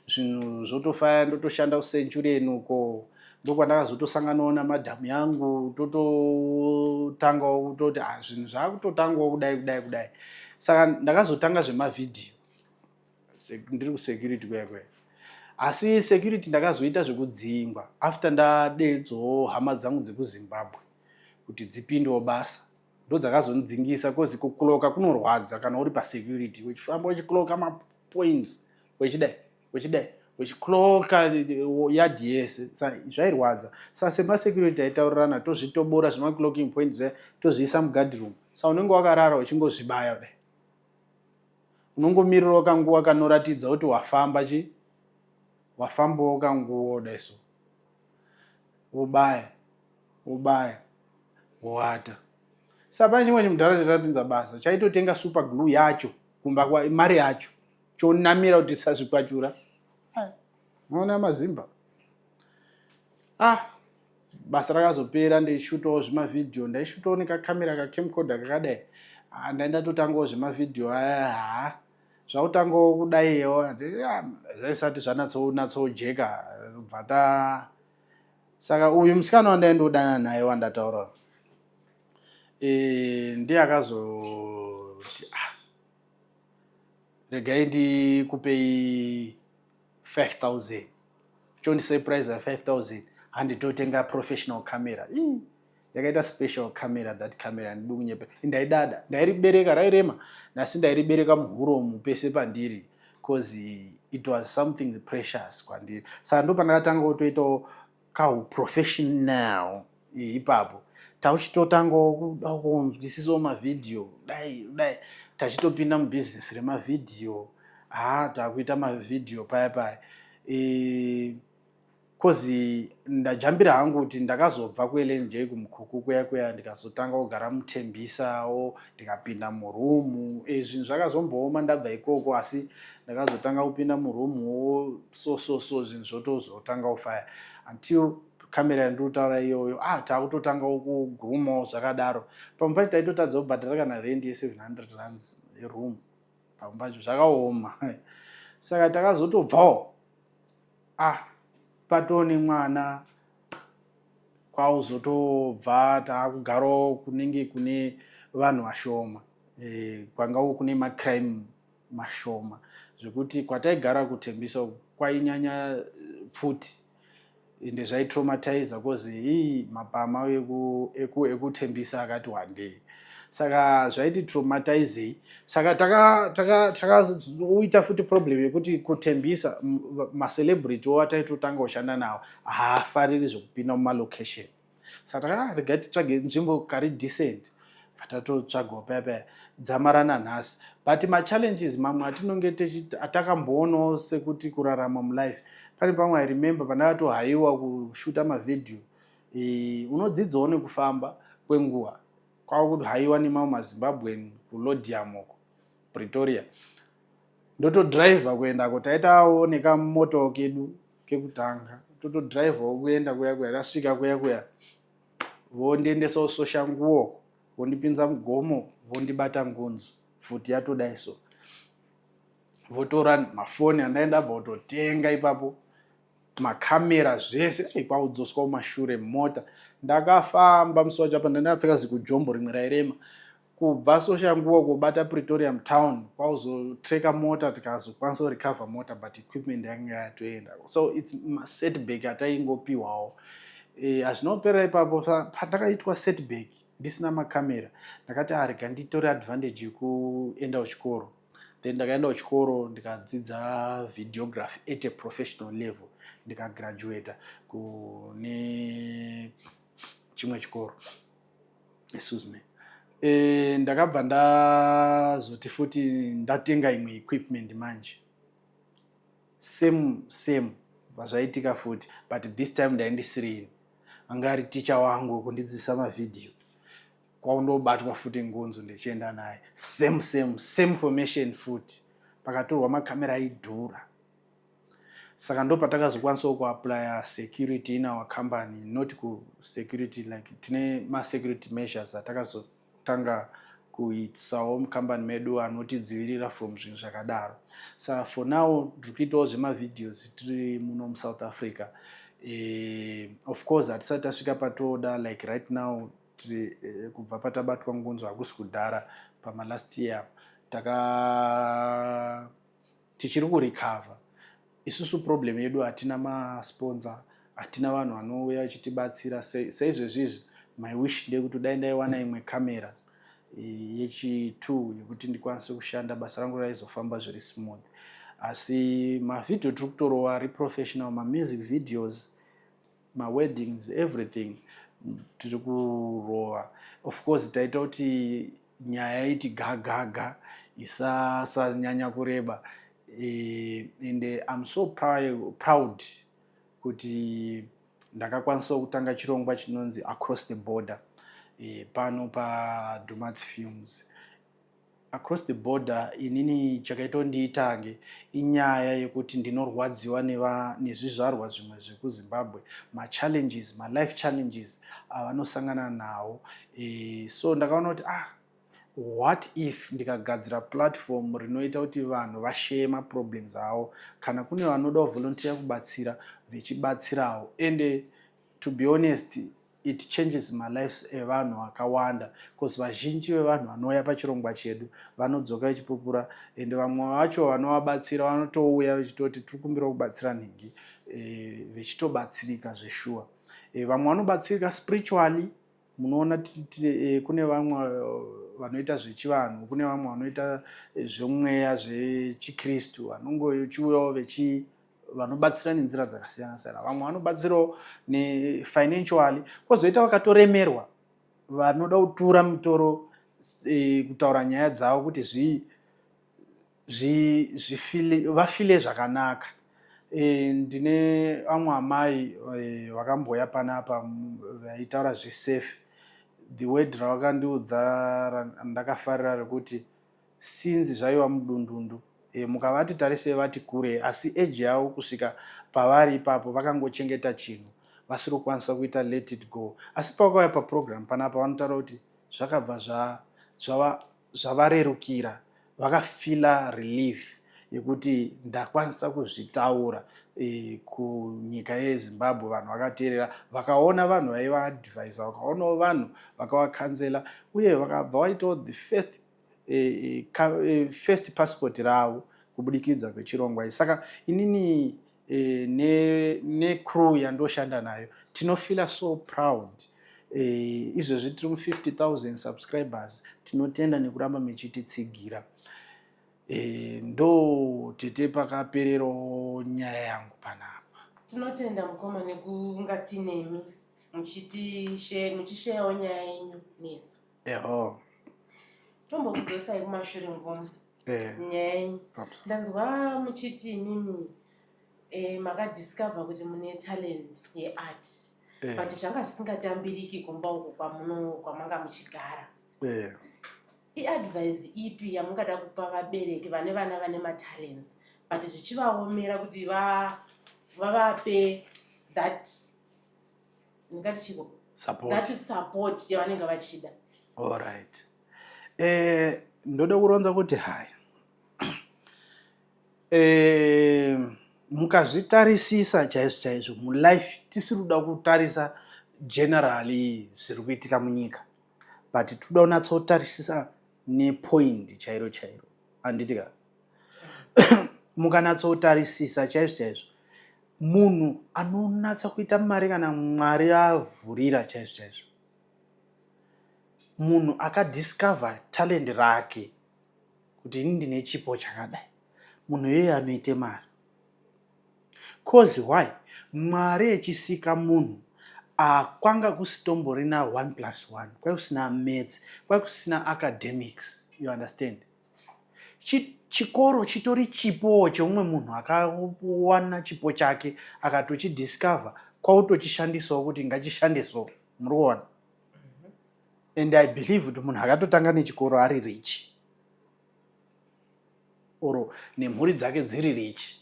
zvinhu zvotofaya, ndotoshanda kuCenturion uko, ndokwandakazotosanganawo namadhamu yangu, tototangawo kutoti, ah, zvinhu zvakutotangawo kudai kudai kudai. Saka ndakazotanga zvemavhidhiyo ndiri kusecurity kuya kuya. Asi security ndakazoita zvekudzingwa after ndadedzawo hama dzangu dzekuZimbabwe kuti dzipindewo basa, ndo dzakazondidzingisa, cause kuclocka kunorwadza kana uri pasecurity, uchifamba uchiclocka mapoints, uchidai uchidai, uchiclocka yadhi yese. Zvairwadza. Saka semasecurity aitaurirana, tozvitobora zvemaclocking points zviya, tozviisa muguard room. Saka unenge wakarara uchingozvibaya kudai, unongomirirawo kanguva kanoratidza kuti wafamba chi wafambawo kanguva kudai, so wobaya wobaya, wowata. Saka pane chimwe chimudhara chatapinza basa chaitotenga super glue yacho kumba kwa mari yacho, chonamira kuti tisazvikwachura. Maona mazimba. Ah, basa rakazopera ndichishootawo zvemavhidhiyo, ndaishootawo nekakamera kacamcorder kakadai. Ah, ndaindatotangawo zvemavhidhiyo aya. Ha, zvakutangawo kudaiwo zvaisati zvanatsoujeka bva ta. Saka uyu musikana wandaindodana naye wandataura ndiye akazoti, ah, regai ndikupei 5000, chondisurprise 5000, handitotenga professional camera. Ii, yakaita special camera. That camera, handidi kunyepa, ndaidada, ndairibereka, rairema, nasi ndairibereka muhuromu pese pandiri, cause it was something precious kwandiri. Saka ndo pandakatanga kutoitawo kauprofessional ipapo, tauchitotangawo kuda kunzwisisawo mavhidhiyo dai dai, tachitopinda mubhizinesi remavhidhiyo. Ha, takuita mavhidhiyo paya paya. Cause ndajambira hangu kuti ndakazobva kuLNJ kumukuku kuya kuya, ndikazotanga kugara muTembisawo, ndikapinda murumu. Zvinhu zvakazombooma ndabva ikoko, asi ndakazotanga kupinda murumuwo, so so so zvinhu zvotozotanga kufaya until kamera yandiri kutaura iyoyo. Ah, takutotangawo kugurumawo zvakadaro. Pamwe pacho taitotadza kubhadhara kana rendi ye700 rands yeroom. Pamwe pacho zvakaoma, saka takazotobvawo. Ah, patone mwana, kwauzotobva taakugarawo kunenge kune vanhu vashoma, kwangawo kune macrime mashoma, zvekuti kwataigara kuTembisa kwainyanya pfuti, ende zvaitraumatiza cause ii mapama ekuTembisa akati wandei, saka zvaiti traumatizei. Saka takaita taka futi problem yekuti kuTembisa macelebrity wo ataitotanga kushanda nawo haafariri zvekupinda mumalocation, saka taka rega titsvage nzvimbo kari decent, patatotsvagawo paya paya dzamara nanhasi. But machallenges mamwe atinonge atakamboonawo sekuti kurarama mulife, pane pamwe, I remember pandakatohaiwa kushuta mavhidhiyo, unodzidzawo nekufamba kwenguva, kwakuhaiwa nemamwe maZimbabwean kuLaudium uko Pretoria, ndotodhiraivha kuendako. Taitawo nekamoto kedu kekutanga, totodhiraivhawo kuenda kuya kuya. Tasvika kuya kuya, vondiendesawo Soshanguwo, vondipinza mugomo, vondibata ngunzu, pfuti yatodai so, votora mafoni andaenda bva kutotenga ipapo, makamera, zvese. Kwaudzoswa kumashure mota. Ndakafamba musi wacho apa ndandakapfeka zikujombo rimwe rairema, kubva Soshanguwo kubata Pretoria mutown, kwauzotreka mota. Tikazokwanisa kurecover mota, but equipment yakanga yatoenda. So it's masetback ataingopiwawo. Hazvinoperera ipapo. Pandakaitwa setback ndisina makamera, ndakati arega nditore advantage yekuenda kuchikoro. Then ndakaenda kuchikoro, ndikadzidza videography at a professional level, ndikagraduata kune chimwe chikoro, excuse me. Ndakabva ndazoti futi ndatenga imwe equipment manje, same same zvaitika futi, but this time ndaindisirini, anga ari ticha wangu wekundidzidzisa mavhidhiyo, kwaundobatwa futi ngunzu ndichienda naye, same same same formation futi. Pakatorwa makamera aidhura, saka ndo patakazokwanisawo kuapplya security in our company, not kusecurity, like tine masecurity measures atakazotanga kuisawo mucompany medu anotidzivirira from zvinhu zvakadaro. Saka for now tiri kuitawo zvemavideos tiri muno muSouth Africa. Of course hatisati tasvika patoda, like right now tiri kubva patabatwa ngunzo hakusi kudhara, pamalast year taka tichiri kurecover isusu. Problem yedu, hatina masponsor, hatina vanhu vanouya vachitibatsira. Saizvezvizvi my wish ndeyekuti dai ndaiwana imwe kamera yechi2 yekuti ndikwanise kushanda, basa rangu raizofamba zviri smooth. Asi mavhidhiyo tiri kutorova ari professional, mamusic videos, maweddings, everything tiri kurova. Of course taita kuti nyaya iti gagaga, isasanyanya kureba. And I'm so proud kuti ndakakwanisawo kutanga chirongwa chinonzi Across the Border pano paDumats Films. Across the Border, inini chakaita kuti ndiitange inyaya yekuti ndinorwadziwa nezvizvarwa zvimwe zvekuZimbabwe, machallenges, malife challenges avanosangana nawo. So ndakaona kuti ah, what if ndikagadzira platform rinoita kuti vanhu vashare maproblems avo, kana kune vanoda kuvolunteer kubatsira, vechibatsirawo. And to be honest, it changes malives evanhu akawanda, because vazhinji vevanhu vanouya pachirongwa chedu vanodzoka vechipupura, and vamwe vacho vanovabatsira vanotouya vechitoti tiri kumbira kubatsira nhingi, vechitobatsirika zveshuwa. Vamwe vanobatsirika spiritually. Munoona kune vamwe vanoita zvechivanhu, kune vamwe vanoita zvemweya zvechikristu, vanongochiuyawo vechi vanobatsira nenzira dzakasiyana siyana. Vamwe vanobatsirawo nefinancially, kwozoita vakatoremerwa vanoda kutura mutoro, kutaura nyaya dzavo kuti vafile zvakanaka. E, ndine vamwe amai e, vakambouya panapa vaitaura zvesafe the word ravakandiudza randakafarira rekuti since zvaiva mudundundu e, mukavati tarisei vati kure asi age yavo kusvika pavari ipapo vakangochengeta chinhu vasiri kukwanisa kuita let it go asi pavakauya paprogram panapa vanotaura kuti zvakabva zvava zvavarerukira vakafila relief yekuti ndakwanisa kuzvitaura e, kunyika yezimbabwe vanhu vakateerera vakaona vanhu vaivaadvisa vakaonawo vanhu vakavakanzela uye vakabva vaitawo the first, e, e, e, first passport ravo kubudikidza kwechirongwa ichi saka inini e, necrew ne yandoshanda nayo tinofila so proud e, izvezvi tiri mu 50000 subscribers tinotenda nekuramba mechititsigira e, ndo tete pakapererawo nyaya yangu panapa tinotenda mukoma nekunga tinemi muchisheyawo nyaya yenyu nesu eho tombokudzosai kumashure mukoma eh. nyaya yenyu ndanzwa muchiti imimi eh, makadiscover kuti mune talent yeart eh. but zvanga zvisingatambiriki kumba uku kwamuno kwamanga muchigara eh. iadvice ipi yamungada kupa vabereki vane vana vane matalents but zvichivaomera kuti vavape that ndingati chiko support. That support yavanenge vachida. All right. Eh, ndoda kuronza kuti hai eh, mukazvitarisisa chaizvo chaizvo mulife tisiri kuda kutarisa generally zviri kuitika munyika but toda kunatsotarisisa nepoint chairo chairo handiti ka mukanatsotarisisa chaizvo chaizvo munhu anonatsa kuita mari kana mwari avhurira chaizvo chaizvo munhu akadiscover talent rake kuti ini ndine chipo chakadai munhu iyeye anoite mari cause why mwari echisika munhu akwanga kusitomborina 1 plus 1 kwai kusina maths kwai kusina academics you understand chikoro chitori chipowo cheumwe munhu akawana chipo chake akatochidiscover kwautochishandisawo kuti ngachishandisawo muri kuona and i believe kuti munhu akatotanga nechikoro ari rich or nemhuri dzake dziri rich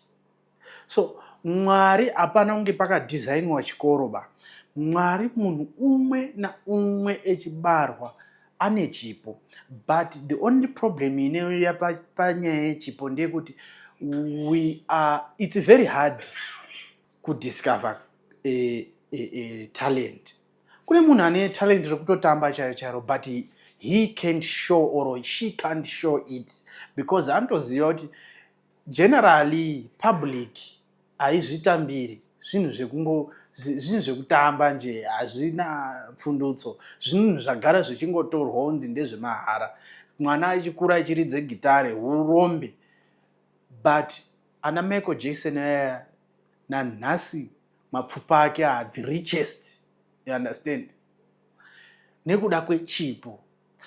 so mwari hapana kunge pakadhizainiwa chikoro ba mwari munhu umwe naumwe echibarwa ane chipo but the only problem inouya panyaya yechipo ndeyekuti we are it's very hard kudiscover a, a, a talent kune munhu ane talent rekutotamba chairo chairo but he, he can't show or she can't show it because anotoziva kuti generally public haizvitambiri zvinhu zvekungo zvinhu zvekutamba nje hazvina pfundutso zvinhu zvagara zvichingotorwa unzi ndezvemahara mwana achikura achiridze gitare urombe but ana Michael Jackson aya nanhasi mapfupa ake are the richest you understand nekuda kwechipo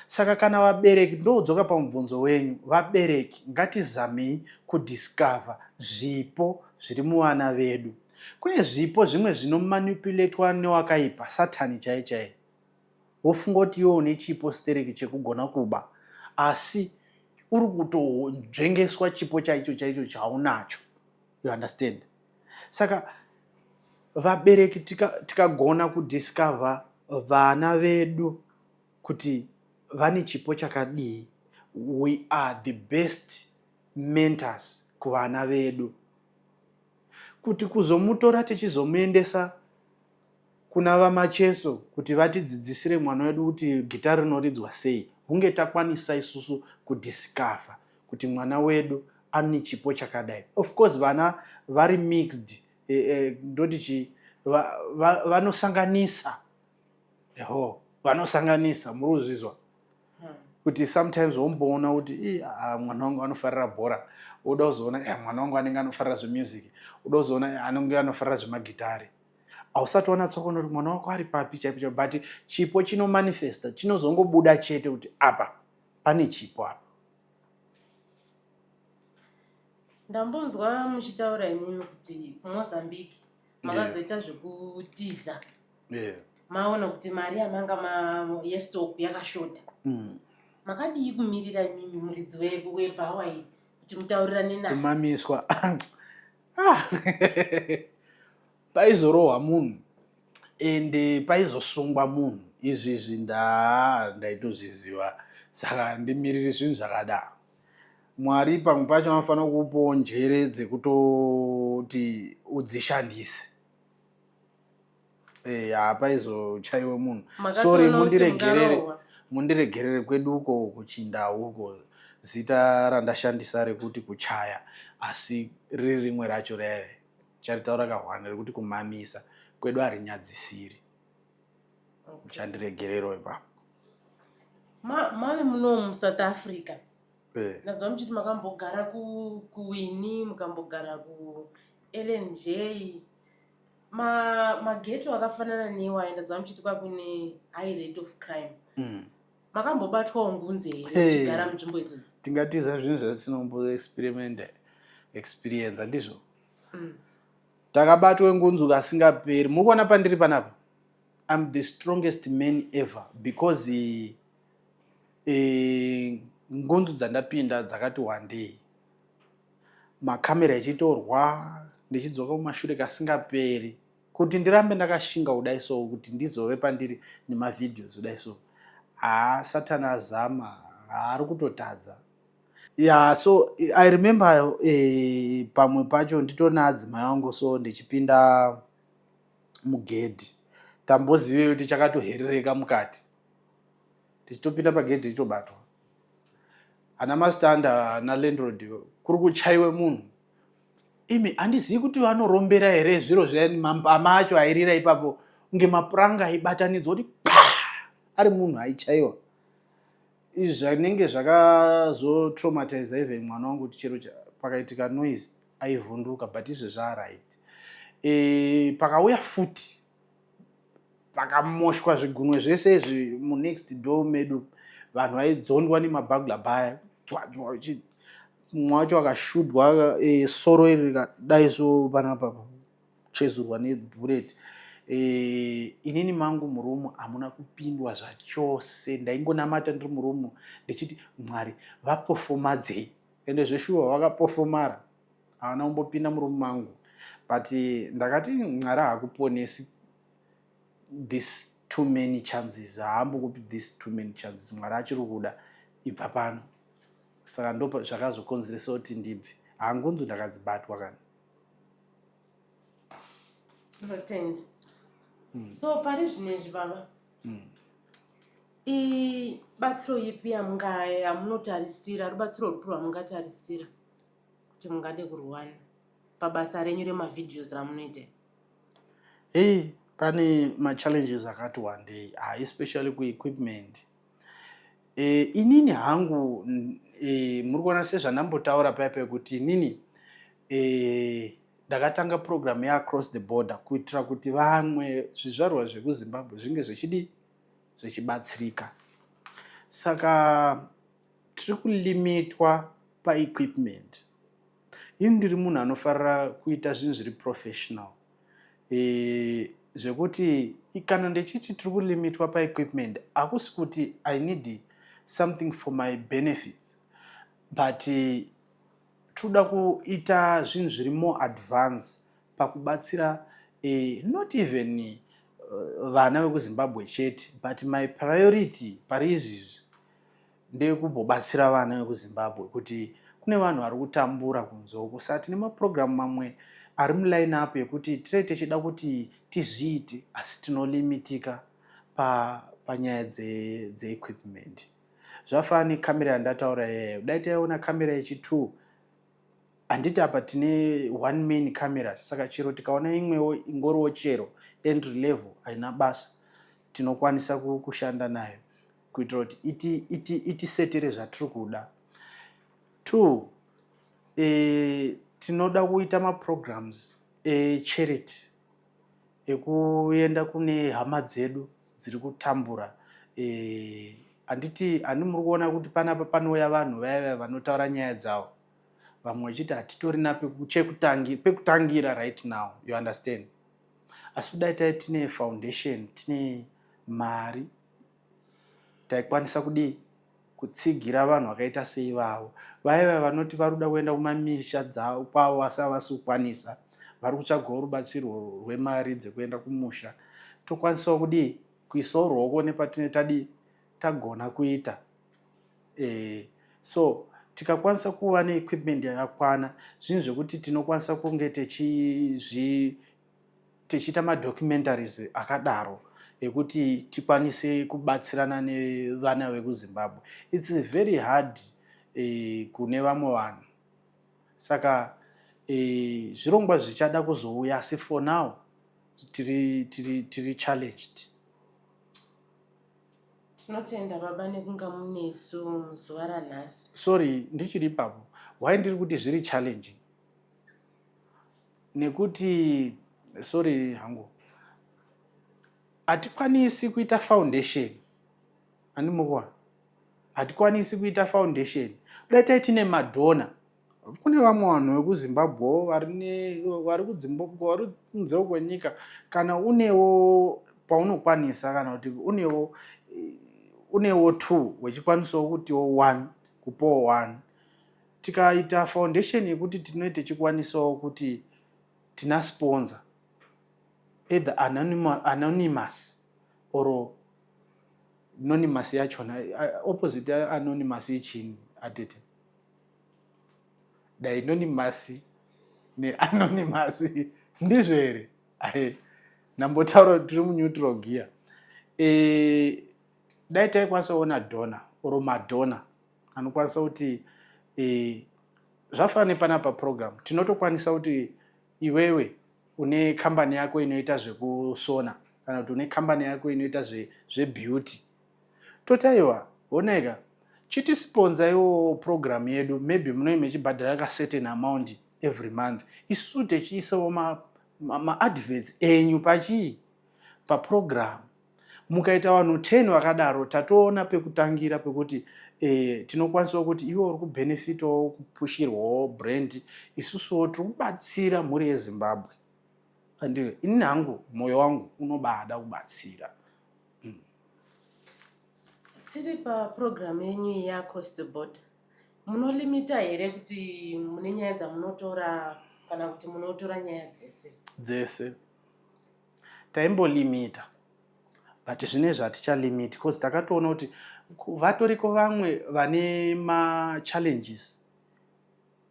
saka kana vabereki ndodzoka pamubvunzo wenyu vabereki ngatizamei kudiscover zvipo zviri muvana vedu kune zvipo zvimwe zvinomanipulatwa newakaipa satani chai chai wofunga kuti iwe une chipo stereki chekugona kuba asi uri kutonzvengeswa chipo chaicho chaicho chaunacho you understand saka vabereki tikagona tika kudiscover vana vedu kuti vane chipo chakadii we are the best mentors kuvana vedu kuti kuzomutora tichizomuendesa kuna vamacheso kuti vatidzidzisire mwana wedu kuti gitari rinoridzwa sei hunge takwanisa isusu kudiscover kuti mwana wedu ane chipo chakadai of course vana vari mixed ndoti chi vanosanganisa va, eho vanosanganisa muri kuzvizwa kuti sometimes womboona kuti i mwana wangu anofarira bhora woda kuzoona eh, mwana wangu anenge anofarira zvemusic woda kuzoona eh, anenge anofarira zvemagitari hausati wanatsokuona kuti mwana wako ari papi chaipo chaipo but chipo chinomanifesta chinozongobuda chete kuti apa pane chipo apa. Ndambonzwa muchitaura imimi kuti kuMozambique makazoita zvekutiza. Maona kuti mari yamanga yestock yakashota. Makadii kumirira imimi muridzi webhawa iyi kuti mutaurirane naye? Kumamiswa. Ah. Paizorohwa munhu ende paizosungwa munhu. Izvi izvi ndaitozviziva, saka handimiriri zvinhu zvakadaro. Mwari pamwe pacho vanofanira kukupawo njere dzekutoti udzishandise. Hapaizochaiwe munhu. Sorry, mundiregerere, mundiregerere kwedu uko kuchindau uko zita randashandisa rekuti kuchaya, asi riri rimwe racho rere charitaura kahwana rekuti kumamisa kwedu harinyadzisiri. Muchandiregerero ipapo. Mave muno muSouth Africa. Ndaziva muchiti makambogara kuWinnie, mukambogara kuLNJ. Mageto akafanana newaya ndaziva muchiti kwakune high rate of crime. Makambobatwawo ngunzi here muchigara munzvimbo idzodzo? Tingatiza zvinhu zvatisinombo experiment experience, handizvo? Takabatwa ngunzi kasingaperi. Muri kuona pandiri panapa, I'm the strongest man ever because ngunzu dzandapinda dzakati wandei, makamera echitorwa ndichidzoka kumashure kasingaperi, kuti ndirambe ndakashinga kudai so, kuti ndizove pandiri nemavideos kudai so. Haa, Satani azama, haari kutotadza. Yeah, so I remember pamwe pacho nditori naadzimai vangu, so ndichipinda mugedhi, tambozive kuti chakatoherereka mukati, tichitopinda pagedhi tichitobatwa ana mastanda ana landlord, kuri kuchaiwe munhu. Imi, handizivi kuti vanorombera here zviro zviyani, mambama acho airira ipapo kunge mapuranga aibatanidzwa kuti pa ari munhu aichaiwa. Izvi zvanenge zvakazotraumatiza even mwana wangu kuti chero pakaitika noise aivhunduka, but izvo zvaaright. Pakauya futi pakamoshwa zvigunwe zvese izvi munext door medu, vanhu vaidzondwa nemabhagla baya, mumwe wacho akashudwa soro iri rikadai so panapa chezurwa nebullet. Inini mangu murumu hamuna kupindwa zvachose, ndaingonamata ndiri murumu ndichiti Mwari vapofomadzei, ende zveshuwa vakapofomara, havana kumbopinda murumu mangu. But ndakati Mwari haakuponesi this too many chances, haambokupi this too many chances. Mwari achiri kuda, ibva pano. Saka ndo zvakazokonzeresa kuti ndibve. Hangunzu ndakadzibatwa kana. Tinotenda. So pari zvinezvi baba, ibatsiro ipi yamunotarisira, rubatsiro rupi rwamungatarisira kuti mungade kurwana pabasa renyu remavideos ramunoita? Hey, pane machallenges akati wandei, especially kuequipment. Inini hangu muri kuona sezvandambotaura paya pekuti inini ndakatanga program yeAcross the Border kuitira kuti vamwe zvizvarwa zvekuZimbabwe zvinge zvichidi zvichibatsirika. Saka tiri kulimitwa paequipment. Ini ndiri munhu anofarira kuita zvinhu zviri professional, zvekuti kana ndichiti tiri kulimitwa paequipment, hakusi kuti I need something for my benefits, but toda kuita zvinhu zviri more advance pakubatsira, not even vana vekuZimbabwe chete, but my priority pari izvizvi ndeyekumbobatsira vana vekuZimbabwe, kuti kune vanhu vari kutambura kunze uku. Saka tine mapurogiramu mamwe ari muline up yekuti tinee tichida kuti tizviite, asi tinolimitika panyaya dzeequipment dze. Zvafanana nekamera yandataura iyayo, dai taiona kamera yechi2. Handiti apa tine one main camera, saka chero tikaona imwewo ingoriwo chero entry level haina basa, tinokwanisa kushanda nayo kuitira kuti itisetere zvatiri kuda. Two, tinoda kuita maprograms echarity ekuenda kune hama dzedu dziri kutambura. Handiti hani muri kuona kuti panapa panouya vanhu vaya vaya vanotaura nyaya dzavo. Vamwe vachiti hatitorina pekutangira right now, you understand? Asi kudai tai tine foundation, tine mari, taikwanisa kudii? Kutsigira vanhu vakaita seivavo, vaiva vanoti vari kuda kuenda kumamisha dzavo kwavo asi havasi kukwanisa, vari kutsvagawo rubatsiro rwemari dzekuenda kumusha. Tokwanisawo kudii? Kuisawo ruoko nepatine tadii, tagona kuita. So tikakwanisa kuva neequipment yakakwana, zvinhu zvekuti tinokwanisa kunge tichiita madocumentaries akadaro ekuti tikwanise kubatsirana nevana vekuZimbabwe. It's very hard kune vamwe vanhu, saka zvirongwa zvichada kuzouya, asi for now tiri challenged. Tinotenda baba nekunga munesu muzuva ranhasi. Sorry, ndichiri ipapo. Why ndiri kuti zviri challenging? Nekuti, sorry hangu, hatikwanisi kuita foundation, handimukuona, hatikwanisi kuita foundation. Dai tai tine madonor, kune vamwe vanhu vekuZimbabwewo vari kudzimbabwe, vari kunzewo kwenyika. Kana unewo paunokwanisa, kana kuti unewo two, wechikwanisawo kutiwo one, kupawo one, tikaita foundation yekuti tinoi tichikwanisawo kuti tina sponsor, either anonymous or anonymous yachona, opposite anonymous ichini atete? Dynonymous neanonymous, ndizvo here? Ai, ndambotaura kuti tiri muneutral gear. Dai taikwanisa kuona donor or madonor anokwanisa kuti zvafanana nepanapa program, tinotokwanisa kuti iwewe une kambani yako inoita zvekusona, kana kuti une kambani yako inoita zvebeauty, toti aiwa, oneka, chitisponsa iwo program yedu. Maybe munoi mechibhadhara kacertain amount every month, isusu tichiisawo maadverts ma enyu pachii, paprogram. Mukaita vanhu 10 vakadaro, tatoona pekutangira pekuti tinokwanisawo kuti iwe uri kubenefitawo, kupushirwawo brand, isusuwo tiri kubatsira mhuri yeZimbabwe. Andiwe, inini hangu mwoyo wangu unobada kubatsira. Tiri papurogiramu yenyu yeAcross the Border, munolimita here kuti mune nyaya dzamunotora kana kuti munotora nyaya dzese? Dzese. Taimbolimita, but zvinezvi hatichalimiti because takatoona kuti vatoriko vamwe vane machallenges,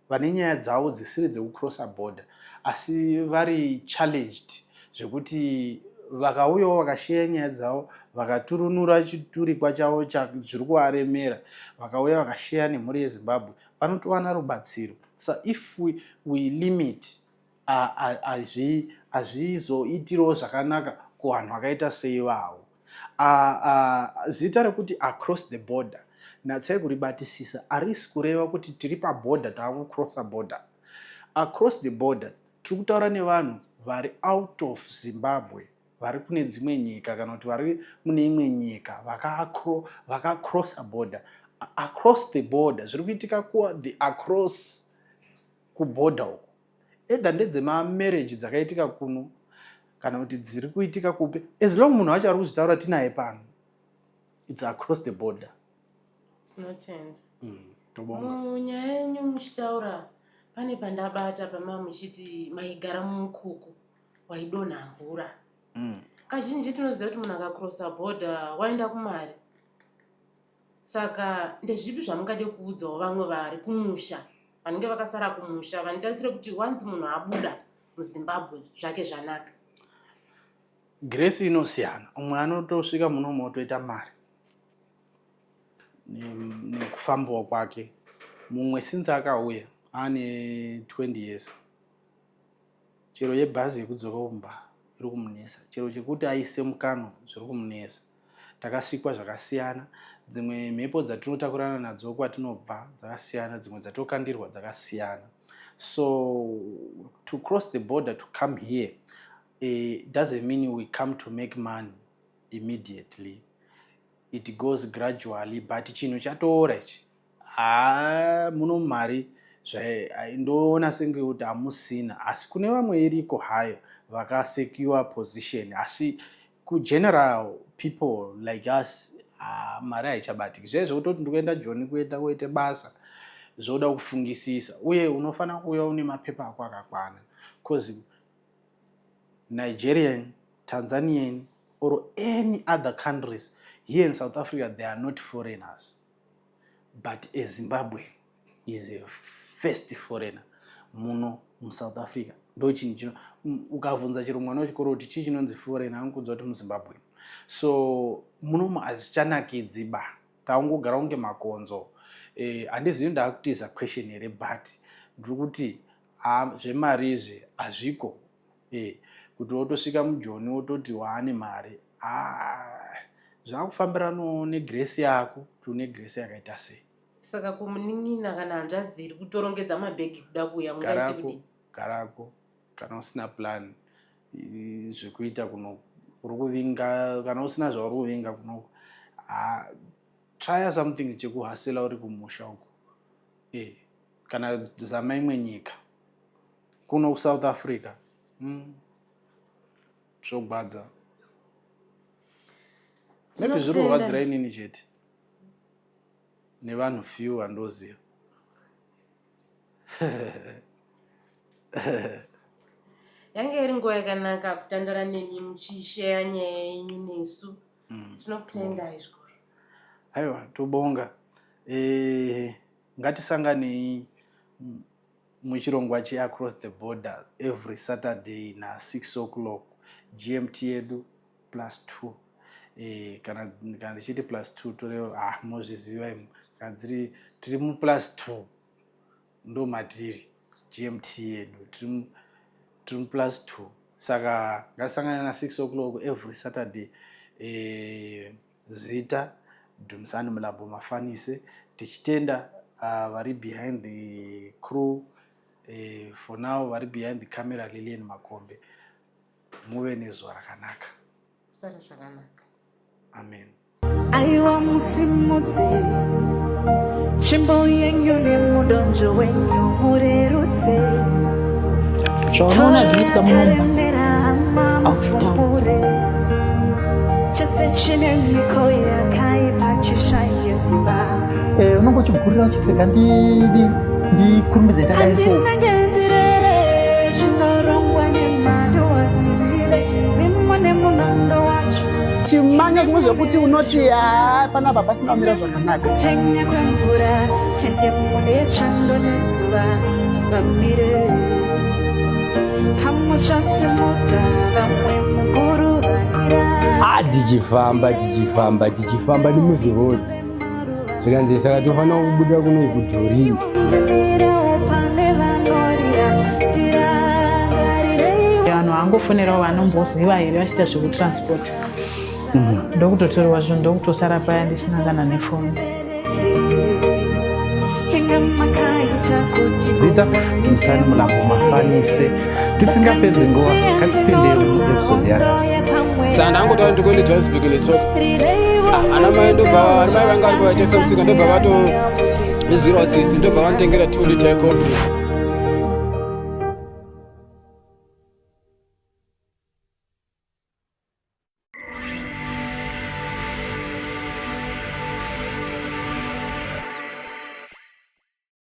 vane nyaya dzavo dzisiri dzekucrossa border, asi vari challenged zvekuti vakauyawo vakasheya nyaya dzavo, vakaturunura chiturikwa chavo zviri kuvaremera, vakauya vakasheya nemhuri yeZimbabwe, vanotowana rubatsiro. So if we limit, hazvizoitirawo zvakanaka kuvanhu vakaita seivavo. Zita rekuti Across the Border, natsai kuribatisisa, harisi kureva kuti tiri paborder, taakucrossa border. Across the border, tiri kutaura nevanhu vari out of Zimbabwe, vari kune dzimwe nyika, kana kuti vari mune imwe nyika, vakacrossa border. Across the border, zviri kuitika the across kuborder uku, either ndedzemamarriage dzakaitika kuno, kana kuti dziri kuitika kupi, as long munhu wacho ari kuzvitaura tinaye pano, it's across the border. Tinotenda. Tobonga. Munyaya yenyu muchitaura, pane pandabata pama muchiti maigara mumukuku waidonha mvura. Kazhinji tinoziva kuti munhu akacrossa border waenda kumari, saka ndezvipi zvamungade kuudzawo vamwe vari kumusha, vanenge vakasara kumusha, vanotarisira kuti wanzi munhu abuda muZimbabwe zvake zvanaka? Grace inosiyana. Umwe anotosvika munomu otoita mari nekufambawo kwake. Mumwe since akauya ane 20 years, chero yebhazi yekudzoka kumba iri kumunetsa, chero chekuti aise mukanwa zviri kumunetsa. Takasikwa zvakasiyana. Dzimwe mhepo dzatinotakurana nadzo kwatinobva dzakasiyana, dzimwe dzatokandirwa dzakasiyana. So to cross the border to come here doesn't mean we come to make money immediately. It goes gradually, but chinhu chatoora ichi, haa, muno mari. Ndoona senge kuti hamusina, asi kune vamwe iriko hayo vakasecure position, asi kugeneral people like us mari haichabatiki. Zviya zvekutoti ndikuenda Joni kuenda kuite basa zvoda kufungisisa, uye unofanira kuuya une mapepa ako akakwana, cause Nigerian, Tanzanian or any other countries here in South Africa, they are not foreigners, but a Zimbabwean is a first foreigner muno muSouth Africa. Ndo chinhu chino ukavhunza chero mwana wechikoro kuti chii chinonzi foreigner, anokudza kuti muZimbabwean. So munomu hazvichanakidzi ba, taungogara kunge makonzo. Handizivi ndakutiza question here, but ndiri kuti zvemari izvi hazviko. Kuti wotosvika muJoni wototi waane mari, zvakufambiranawo negrace yako, kuti une grace yakaita sei. Saka kumunin'ina kana hanzvadzi iri kutorongedza mabhegi kuda kuuya, mungaiti Garako kudii? Garako kana usina plan zvekuita kunoku uri kuvinga, kana usina zvauri kuvinga kunoku, try something chekuhasela uri kumusha uko, kana zama imwe nyika. Kuno kuSouth Africa zvogwadza. Maybe zviri kurwadzira inini chete nevanhu few vandoziva. Yange iri nguva yakanaka kutandara nemi muchisheya nyaya yenyu nesu. Tinokutendai zvikuru. Aiwa, tobonga. Ngatisanganei muchirongwa cheAcross the Border every Saturday na6 o'clock GMT yedu plus 2. Kana ndichiti plus 2 toreva, mozviziva imi, kana dziri tiri muplus 2 ndo matiri GMT yedu, tiri muplus 2. Saka ngatisangane na6 o'clock every Saturday. Zita Dumisani Mulambo Mafanise, tichitenda vari behind the crew, for now vari behind the camera Lilian Makombe. Muve nezuva rakanaka. Sare zvakanaka. Amen. Aiwa, musimudze tsvimbo yenyu nemudonzvo wenyu murerutse. Zvaunoona zvinoitika munomba Yakaremera hama hauzvitauri. mufumure chese chine miko yakaipa chishaye simba. Unonge uchigurira uchiti rega ndidi ndikurumbidze ndadai so. Handinenge ndirere chinorongwa nemadoanizive mimo nemunondo wacho. Chimanya zvimwe zvekuti unoti ha, panapa pasina kumira zvakanaka. Kupenya kwemvura ende mune chando nezuva vamire pamuchasimudza vamwe muguruvatira. Tichifamba, tichifamba, tichifamba nemuziroad, zvikanzi saka tofanira kubuda kuno kuDorini. Ndimirewo pane vanorira, ndirangarireiwo. Vanhu vangofonerawo vanomboziva here vachiita zvekutransport, ndokutotorwa zvinhu, ndokutosara paya ndisina kana nefoni. Inga makaita kuti Zita Dumisani Mulambo Mafanise. Tisingapedzi nguva, ngatipinde muepisode yanhasi. Saka ndangotaura ndikuende Johannesburg netsoka. Ana mai ndobva, ana mai vanga varipo vaitengesa musika, ndobva vatondizwirawo tsitsi, ndobva vanditengera 2 litre yecold drink.